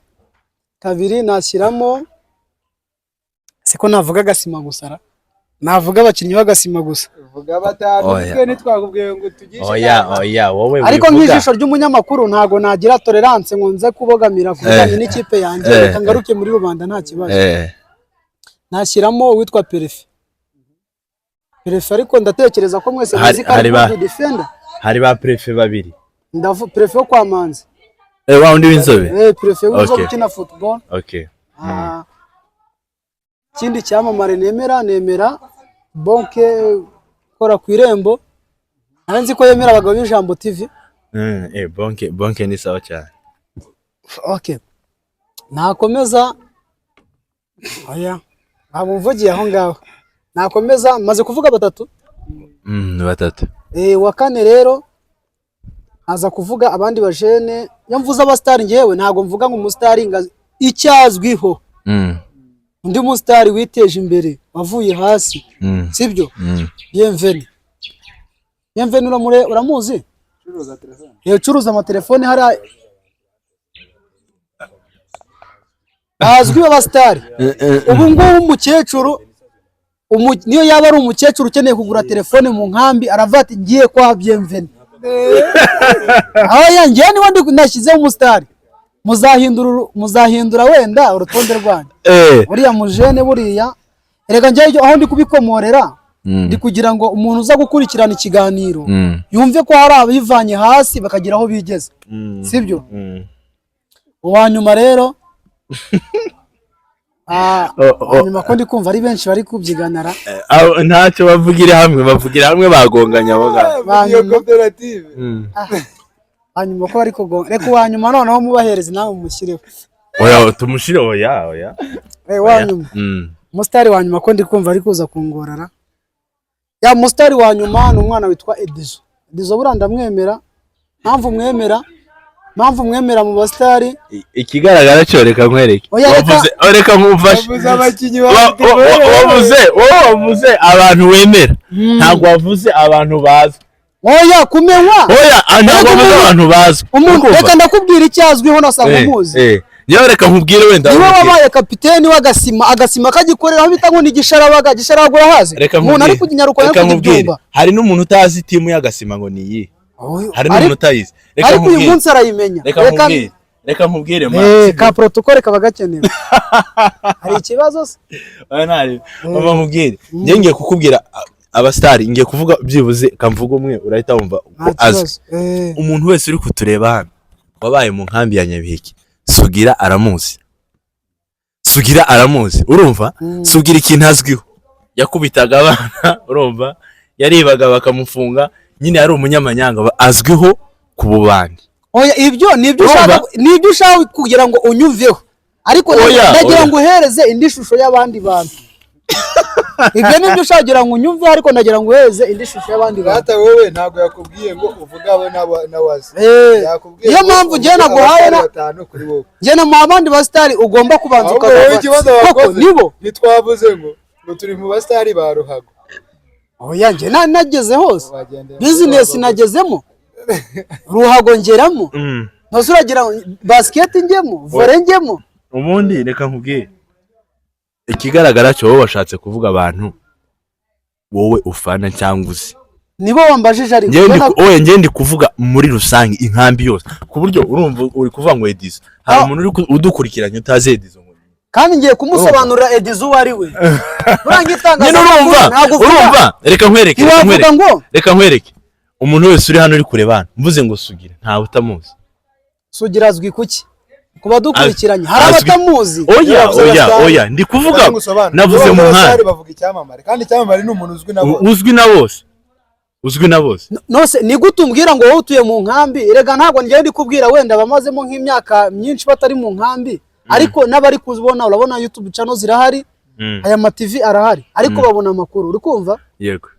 Kabiri nashyiramo, siko navuga Agasima gusa ra? Navuga abakinnyi b'Agasima gusa? Vuga batanu. Oya. Twe ntitwakubwiye ngo tugishe Oya. inama. Oya, wowe Ariko wivuga. nk'ijisho ry'umunyamakuru ntago nagira tolerance ngo nze kubogamira ku bijyanye n'ikipe yanjye. Reka ngaruke muri rubanda, nta kibazo. Nashyiramo uwitwa Perefe. Perefe, ariko ndatekereza ko mwese muzi ko Hari ari good defender. Hari ba préfet babiri. Ndavu Perefe wo kwa Manzi. Wa wundi w'inzobe. Perefe w'inzobe ukina football. Ikindi cyamamare nemera Bonke ukora ku Irembo. Nari nzi ko yemera Abagabo b'Ijambo TV. Bonke ni sawa cyane. Okay, nakomeza. Oya, ntabwo mvugiye aho ngaho, nakomeza. Maze kuvuga batatu. Batatu. Wa kane rero aza kuvuga abandi bajene. Iyo mvuze abasitari, ngewe ntabwo mvuga ngo umusitari ngo icyo azwiho. Undi musitari witeje imbere, wavuye hasi, sibyo? Bienvenu, Bienvenu, uramuzi? Ucuruza telefone. Ucuruza amatelefone hariya, bazwi b'abasitari. Ubu ngubu umukecuru niyo yaba ari umukecuru ukeneye kugura telefone mu nkambi, aravuga ati ngiye kwa Bienvenu. Aho yangiye niba ndi nashyizeho umusitari, muzahindura wenda urutonde rwanyu. Buriya mujene, buriya erega njyewe aho ndi kubikomorera, ndi kugira ngo umuntu uza gukurikirana ikiganiro yumve ko hari abivanye hasi bakagira aho bigeze, sibyo? Uwa nyuma rero, Oh, oh. uwa nyuma ko ndi kumva ari benshi bari kubyiganara. Ntacyo, bavugira hamwe bagonganya abo ngabo. Iyo koperative. Hanyuma ko bari kugonga, reka uwa nyuma noneho mubahereze, nawe mumushyireho. Oya, tumushire, oya, oya. Uwa nyuma, umusitari wa nyuma ko ndi kumva ari kuza kungorara. Ya, umusitari wa nyuma ni umwana witwa Edizo. Edizo buriya ndamwemera. Mpamvu mwemera, Mpamvu mwemera mu basitari. Ikigaragara cyo, reka nkwereke. Oya, reka- Wavuze, oh, reka nkumfashe. Wavuze abakinnyi Wavuze, wowe wavuze abantu wemera, ntabwo wavuze abantu bazwi. Oya, kumenywa. Oya, ntabwo Ariko wavuze abantu bazwi. Umuntu, Urumva? reka ndakubwira icyo azwiho, nasanga umuzi. Yewe, reka nkubwire wenda Niwe nkubwire. wabaye kapiteni w'agasima, agasima kagikorera aho bita ngo ni Gisharabaga. Gisharabaga urahazi? Reka Umuntu ari nkubwire. kujya Reka nkubwire, kubyumva. hari n'umuntu utazi timu y'agasima ngo ni iyi, hari n'umuntu utayizi. Reka Ariko uyu nkubwire. munsi arayimenya. Reka nkubwire, reka nkubwire, man. Ka protocole kaba gakenewe. Hari ikibazo se? Oya, ntari mama, nkubwire, njye ngiye kukubwira abasitari, ngiye kuvuga byibuze kamvuga umwe, urahita wumva ko Nta azwi. kibazo. Umuntu wese uri kutureba hano wabaye mu nkambi ya Nyabiheke, Sugira aramuzi, Sugira aramuzi, urumva? Sugira ikintu azwiho, yakubitaga abana, urumva, yaribaga bakamufunga, nyine yari umunyamanyanga, azwiho ku bubandi. Oya, ibyo nibyo Urumva? ushaka, nibyo ushaka kugira ngo unyumveho, ariko Oya, ndagira oya. ngo uhereze indi shusho y'abandi bantu. Ibyo nibyo ushaka kugira ngo unyumve, ariko ndagira ngo uhereze indi shusho y'abandi bantu. Data, wowe ntabwo yakubwiye ngo uvuge abo n'abazi. Yakubwiye Niyo ngo mpamvu njye uvuge naguhaye abasitari batanu kuri wowe. Njye na mu abandi basitari ugomba kubanza Ahubwo wowe ukabava ikibazo koko wakoze, nibo. ntitwavuze ngo turi mu basitari ba ruhago. Oya, njye nageze hose. Wagendeye Business muri nagezemo, ruhago ngeramo, ntose uragira ngo basket njyemo, volley njyemo. Ubundi reka nkubwire, ikigaragara cyo wowe washatse kuvuga abantu wowe ufana cyangwa uzi. Nibo wambajije, ariko Njyewe ndi Njye oya, njyewe ndi kuvuga muri rusange inkambi yose, ku buryo urumva uri kuvuga ngo Edizo, hari Ah. umuntu uri udukurikiranye utazi Edizo ngo Kandi ngiye kumusobanurira Edizo uwo ari we. Buriya Nyine itangazamakuru urumva, ntabwo uvuga urumva, reka nkwereke, reka ntiwavuga nkwereke, ngo reka nkwereke, umuntu wese uri hano uri kureba hano, mvuze ngo Sugira, ntawe utamuzi. Sugira azwi kuki? Ku badukurikiranye hari abatamuzi. Oya. Yavuze Oya. abasitari. Oya, ndi kuvuga, Ngusobanure. navuze Iyo mu bavuze abasitari nkambi. bavuga icyamamare, kandi icyamamare ni umuntu uzwi na bose. Uzwi na bose, uzwi na bose. Nose ni gute umbwira ngo wowe utuye mu nkambi? Erega ntabwo njyewe ndi kubwira wenda abamazemo nk'imyaka myinshi batari mu nkambi, ariko n'abari kuzibona, urabona YouTube channel zirahari, aya ma TV arahari, ariko babona amakuru, uri kumva? Yego.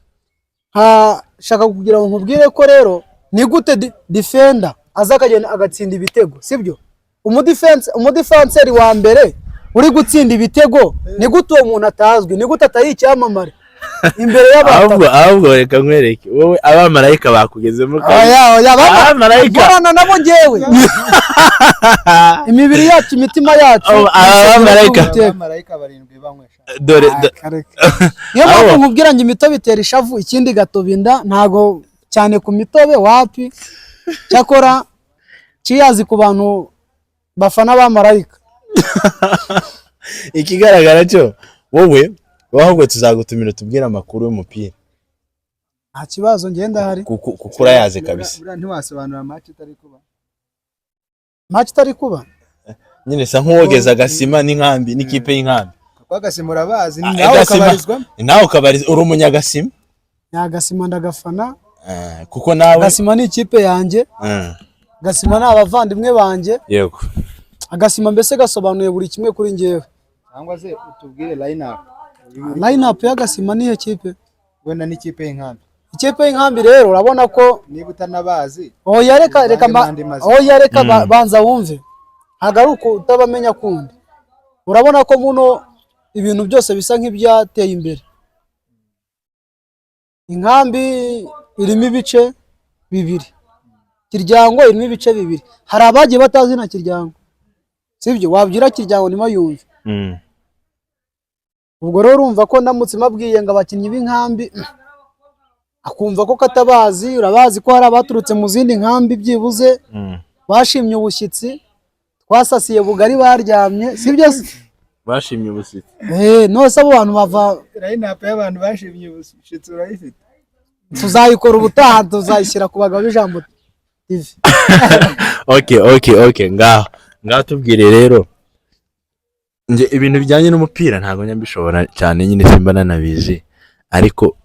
Shaka kugira ngo nkubwire ko rero ni gute defender aza akagenda agatsinda ibitego, sibyo? Umudefense, umudefanseri wa mbere uri gutsinda ibitego, ni gute uwo muntu atazwi? Ni gute atari icyamamare imbere y'abantu? Ahubwo reka nkwereke, wowe abamarayika bakugezemo kabisa. Oya, oya, Abamarayika. Nkorana nabo njyewe, imibiri yacu, imitima yacu Oh, abamarayika. Uwiteka. Abamarayika barindwi banywesha. Dore Niyo mpamvu Abo. nkubwira ngo imitobe itera ishavu, ikindi igatoba inda. Ntago cyane ku mitobe wapi, cyakora kiyazi ku bantu bafana abamarayika. Ikigaragara cyo wowe ahubwo tuzagutumira tubwire amakuru y'umupira. Nta kibazo, ngenda hari. Kuko urayazi kabisa. Buriya ntiwasobanura match itari kuba. Match itari kuba? Nyine sa nk'uwogeza agasima n'inkambi, n'ikipe y'inkambi. Kuko agasima urabazi, Ah, nawe Agasima. ukabarizwamo. Nawe ukabariza, uri umunyagasima. Ni agasima, ndagafana. Kuko nawe Agasima ni ikipe yanjye. Agasima ni abavandimwe banjye. Agasima mbese gasobanuye buri kimwe kuri njyewe. Cyangwa se utubwire line up. Line up y'agasima niyo kipe. Wenda n'ikipe y'inkambi. Ikipe y'inkambi rero urabona ko Niba utanabazi, oya, reka, reka uvange n'andi mazina. Oya, reka banza wumve, ntabwo ari uko utabamenya kundi. Urabona ko muno ibintu byose bisa nk'ibyateye imbere. Inkambi irimo ibice bibiri, Kiryango irimo ibice bibiri. Hari abagiye batazi na Kiryango, sibyo? Wabwira Kiryango ntibayumve. Ubwo rero urumva ko ndamutse mbabwiye ngo abakinnyi b'inkambi, akumva ko katabazi. Urabazi ko hari abaturutse mu zindi nkambi byibuze bashimye ubushyitsi, twasasiye bugari baryamye, sibyo se? Bashimye ubusitsi. Nose abo bantu bava Line up y'abantu bashimye ubushyitsi urayifite? Tuzayikora ubutaha, tuzayishyira ku Bagabo b'Ijambo TV. Okay, ngaho tubwire rero. Nge ibintu bijyanye n'umupira ntabwo njya mbishobora cyane, nyine simba nanabizi, ariko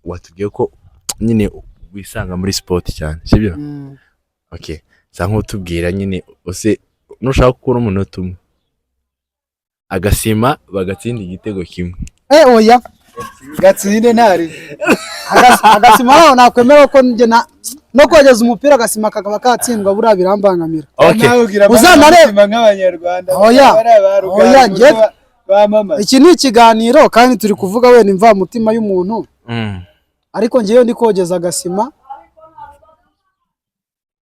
watubwiye ko nyine wisanga muri sport cyane, sibyo? Okay, sa nk'utubwira nyine use nushaka gukura umunota umwe, agasima bagatsinda igitego kimwe. Oya. Gatsinde ntari. Agasima naho nakwemera ko njye No kogeza umupira agasima kakaba katsindwa, buriya birambangamira. Okay. Nawe ugira Uzanarebe. amarangamutima nk'Abanyarwanda. Oya. Bariya ba Rugaju Oya, uburyo bamamaza. Iki ni ikiganiro kandi turi kuvuga wenda imvamutima y'umuntu, ariko ngewe ndi kogeza agasima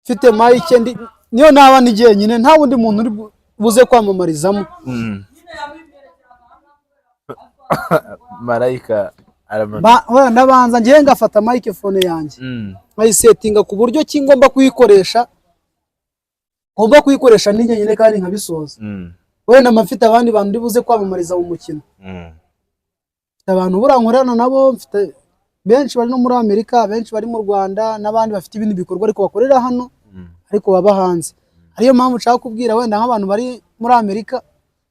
mfite mic, ndi niyo naba ndi jyenyine, nta wundi muntu uri buze kwamamarizamo. Marayika aramanuka. Oya, ndabanza ngewe ngafata microphone yanjye, nkayisetinga ku buryo ki ngomba kuyikoresha ndi jyenyine kandi nkabisoza. Wenda mba mfite abandi bantu ndi buze kwamamariza mu mukino. Mfite abantu buriya nkorana nabo, mfite benshi bari no muri Amerika, benshi bari mu Rwanda, n'abandi bafite ibindi bikorwa ariko bakorera hano, ariko baba hanze. Ariyo mpamvu nshaka kubwira wenda nk'abantu bari muri Amerika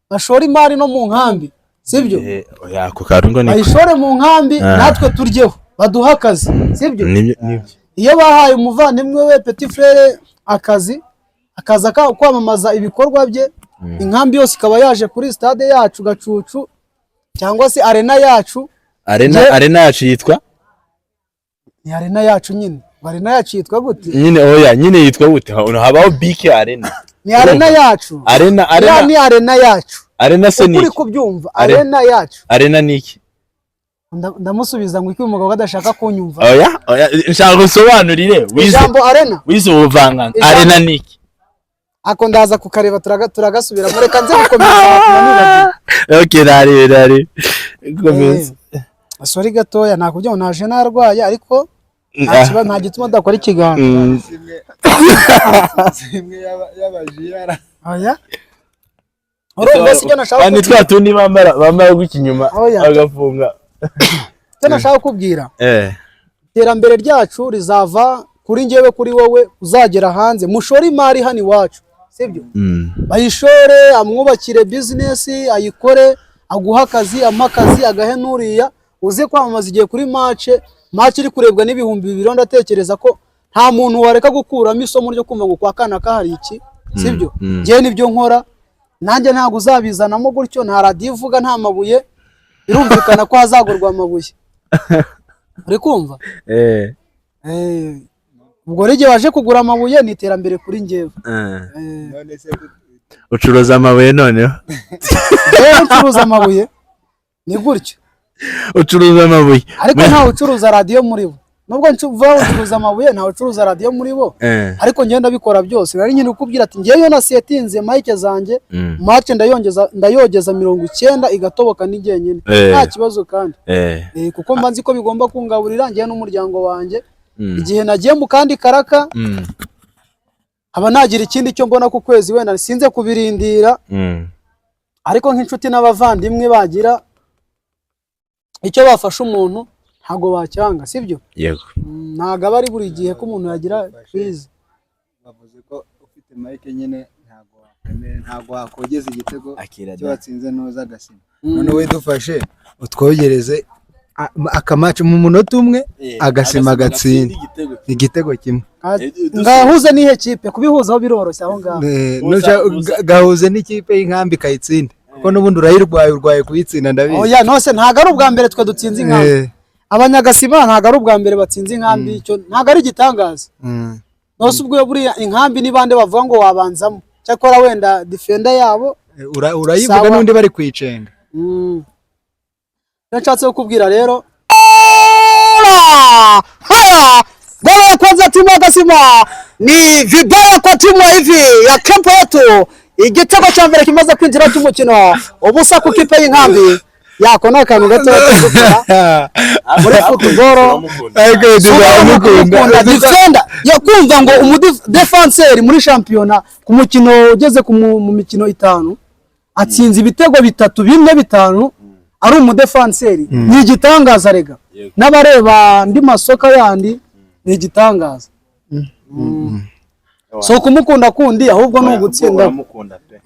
bashora imari no mu nkambi, sibyo? Eh, oya, ako kantu ngo ni Bayishore mu nkambi, Ah. natwe turyeho, baduhe akazi, sibyo? Nibyo, nibyo. Iyo bahaye umuvandimwe we, petit frère, akazi, akaza kwamamaza ibikorwa bye, inkambi yose ikaba yaje kuri stade yacu Gacucu cyangwa se arena yacu. Arena. Arena yacu yitwa? Ni arena yacu nyine. Ngo arena yacu yitwa gute? Nyine oya, nyine yitwa gute? Habaho BK Arena. Ni arena yacu. Arena. Ya. Arena. Ni arena yacu. Arena se ni Uko uri iki? kubyumva. Arena. Arena yacu. Arena ni iki? Ndamusubiza ngo iki? Uyu mugabo adashaka kunyumva. Oya, oya, nshaka gusobanurire wize Ijambo arena. Wize ubuvanganzo. Arena ni iki? Ako ndaza kukareba, turagasubiramo. Reka nze gukomeza nibagiwe. Okay, nari nari komeza. Sorry gatoya, nakubwiye ngo naje narwaye, ariko nta kibazo, nta gituma adakora ikiganiro. Zimwe zimwe y'abajiyara. Oya, urumva si icyo nashaka Kandi kubwira. twa tundi bambara gutya inyuma, Oya. bagafunga. Icyo nashaka kubwira, iterambere ryacu rizava kuri njyewe, kuri wowe uzagera hanze. Mushore imari hano iwacu, sibyo? Bayishore, amwubakire business, ayikore, aguhe akazi, ampe akazi, agahe n'uriya uze kwamamaza. Igihe kuri match, match iri kurebwa n'2000, ndatekereza ko nta muntu wareka gukuramo isomo ryo kumva ngo kwa kana kahari iki, sibyo? Njyewe nibyo nkora nanjye, ntabwo uzabizanamo gutyo. Nta radiyo ivuga nta mabuye, birumvikana ko hazagurwa amabuye, uri kumva? Eh. Ubwo rero igihe waje kugura amabuye ni iterambere kuri njyewe. None se Ucuruza amabuye noneho? Njyewe ncuruza amabuye, ni gutyo. Ucuruza amabuye. Ariko ntawe ucuruza radiyo muri bo. Nubwo ncuva ucuruza amabuye, ntawe ucuruza radiyo muri bo. Ariko ngenda ndabikora byose. Nari nyine kukubwira ati ngewe iyo nasetinze mic zanjye, match ndayongeza, ndayogeza 90 igatoboka ni jyenyine. Nta kibazo kandi. Kuko mba nzi ko bigomba kungaburira njyewe n'umuryango wanjye. Igihe nagiye mu kandi karaka, aba nagira ikindi cyo mbona ku kwezi, wenda sinze kubirindira, ariko nk'inshuti n'abavandimwe bagira icyo bafasha umuntu, ntabwo bacyanga, sibyo? Yego. Ntabwo aba ari buri gihe ko umuntu yagira crise. Bavuze ko ufite mic nyine ntabwo wakwemera, ntabwo wakogeza igitego cyo watsinze ntuza agasima. None we dufashe utwogereze akamacu mu munota umwe, agasima gatsinda igitego kimwe. Ngahuze n'ihe kipe? Kubihuzaho biroroshye aho ngaho. Gahuze n'ikipe y'inkambi kayitsinda, kuko n'ubundi urayirwaye, urwaye kuyitsinda, ndabizi. Oya, nose ntabwo ari ubwa mbere twe dutsinze inkambi. Abanyagasima ntabwo ari ubwa mbere batsinze inkambi, icyo ntabwo ari igitangaza. Nose ubwo buriya inkambi ni bande bavuga ngo wabanzamo? Cyakora wenda defender yabo. Urayivuga. Sawa. N'undi bari kuyicenga. Icyo nshatse kukubwira rero, haya goli ya kwanza timu ya Gasima ni vibaya kwa timu ya hivi ya kempo yetu. Igitego cya mbere kimaze kwinjira cy'umukino, ubusa ku kipe y'inkambi yako. Ni akantu gato gukora muri football. Ariko Turamukunda defender yo kumva ngo umudefenseri muri shampiyona ku mukino ugeze mu mikino itanu atsinze ibitego bitatu, bine, bitanu, ari umudefenseri, ni igitangaza rega. N'abareba andi masoka yandi ni igitangaza. So kumukunda kundi, ahubwo ni ugutsinda. Uramukunda pe.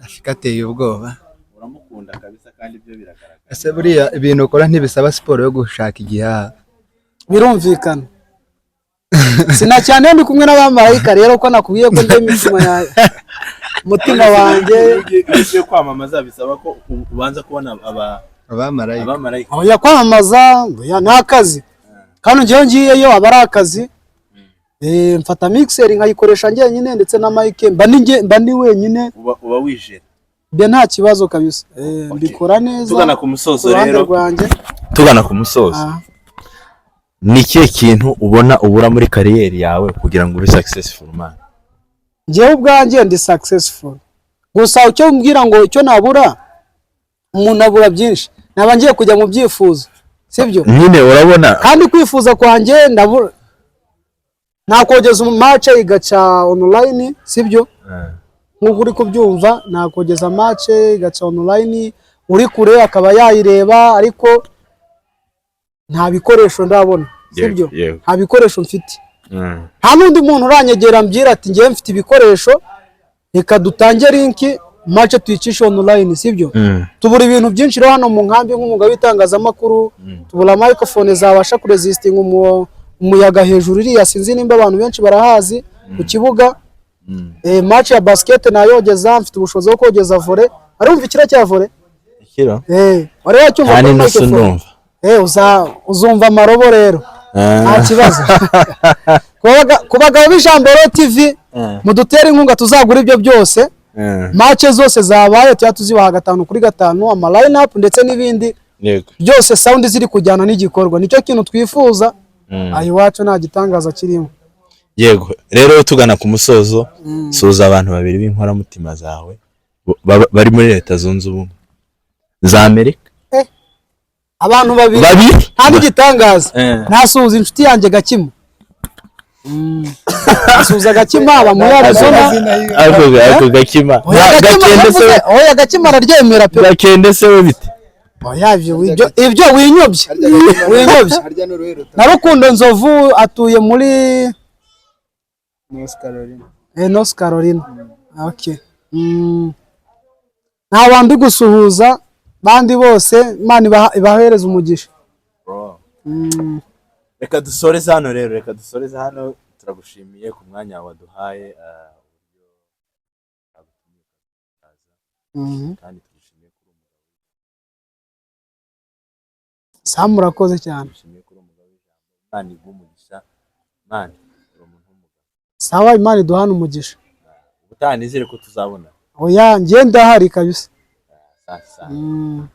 Afika ateye ubwoba. Uramukunda kabisa, kandi ibyo biragaragara. Ese buriya ibintu ukora ntibisaba siporo yo gushaka igihaha? Birumvikana, sina cyane iyo ndi kumwe n'abamarayika rero, ko nakubwiye ko njye imitima ya umutima wanjye. Iyo ugiye kwamamaza bisaba ko ubanza kubona aba Abamarayika. Abamarayika. Oya, kwamamaza, oya, ni akazi kandi njyewe ngiyeyo aba ari akazi. Mfata mixer nkayikoresha njyenyine ndetse na mic, mba ndi wenyine. Uba wijera. Byo nta kibazo kabisa. Mbikora neza Tugana ku ku musozo ruhande rero, rwanjye. tugana ku musozo, ni ikihe kintu ubona ubura muri career yawe kugira ngo ube successful, man? Njyewe ubwanjye ndi successful, gusa icyo mbwira ngo icyo nabura, umuntu abura byinshi, naba ngiye kujya mu byifuzo, sibyo? Nyine urabona. Kandi kwifuza kwanjye, ndabura nakogeza match igaca online, sibyo? Nk'uko uri kubyumva, nakogeza match igaca online, uri kure akaba yayireba, ariko nta bikoresho ndabona, sibyo? Yego. Nta bikoresho mfite. Nta n'undi muntu uranyegera mbwira ati: "Ngewe mfite ibikoresho, reka dutange link, match tuyicishe online," sibyo? Tubura ibintu byinshi rero hano mu nkambi nk'umwuga w'itangazamakuru. Tubura microphone zabasha kuresistinga umuyaga hejuru iriya, sinzi nimba abantu benshi barahazi ku kibuga. Match ya basket nayogeza, mfite ubushobozi bwo kogeza volley. Arumva ikiro cya volley? Ikiro? Wari wacyumva Nta kuri n'inusu. microphone? Ndumva. Uzumva amarobo rero, nta kibazo. Ku bagabo b'Ijambo Royal TV, mudutere inkunga tuzagura ibyo byose. Match zose zabaye tuba tuzibaha 5 kuri 5, ama line up ndetse n'ibindi byose, sound ziri kujyana n'igikorwa, nicyo kintu twifuza. Aha iwacu nta gitangaza kirimo. Yego, rero tugana ku musozo, suhuza abantu babiri b'inkoramutima zawe bari muri Leta Zunze Ubumwe za Amerika. Abantu babiri? Babiri. Nta n'igitangaza. Nasuhuza inshuti yanjye Gakima. Nasuhuza Gakima aba muri Arizona. Ako Gakima. Oya, Gakima. Gakende se? Yavuze, oya, Gakima araryemera pe. Gakende se we bite? Oya, ibyo winyobye, winyobye. Harya n'uruhe ruta? Na Rukundo Nzovu atuye muri North Carolina. North Carolina. Okay. Nta bandi gusuhuza, bandi bose Imana ibahereze umugisha. Reka dusoreze hano rero, reka dusoreze hano. Turagushimiye ku mwanya waduhaye, uburyo agutumiye ukaza. Kandi tugushimiye kuri umugabo. Sam, murakoze cyane. Tugushimiye kuri umugabo w'ijambo. Imana iguhe umugisha. Imana, uri umuntu w'umugabo. Sawa, Imana iduhane umugisha. Ubutaha nizere ko tuzabona. Oya, njye ndahari kabisa. Asante sana.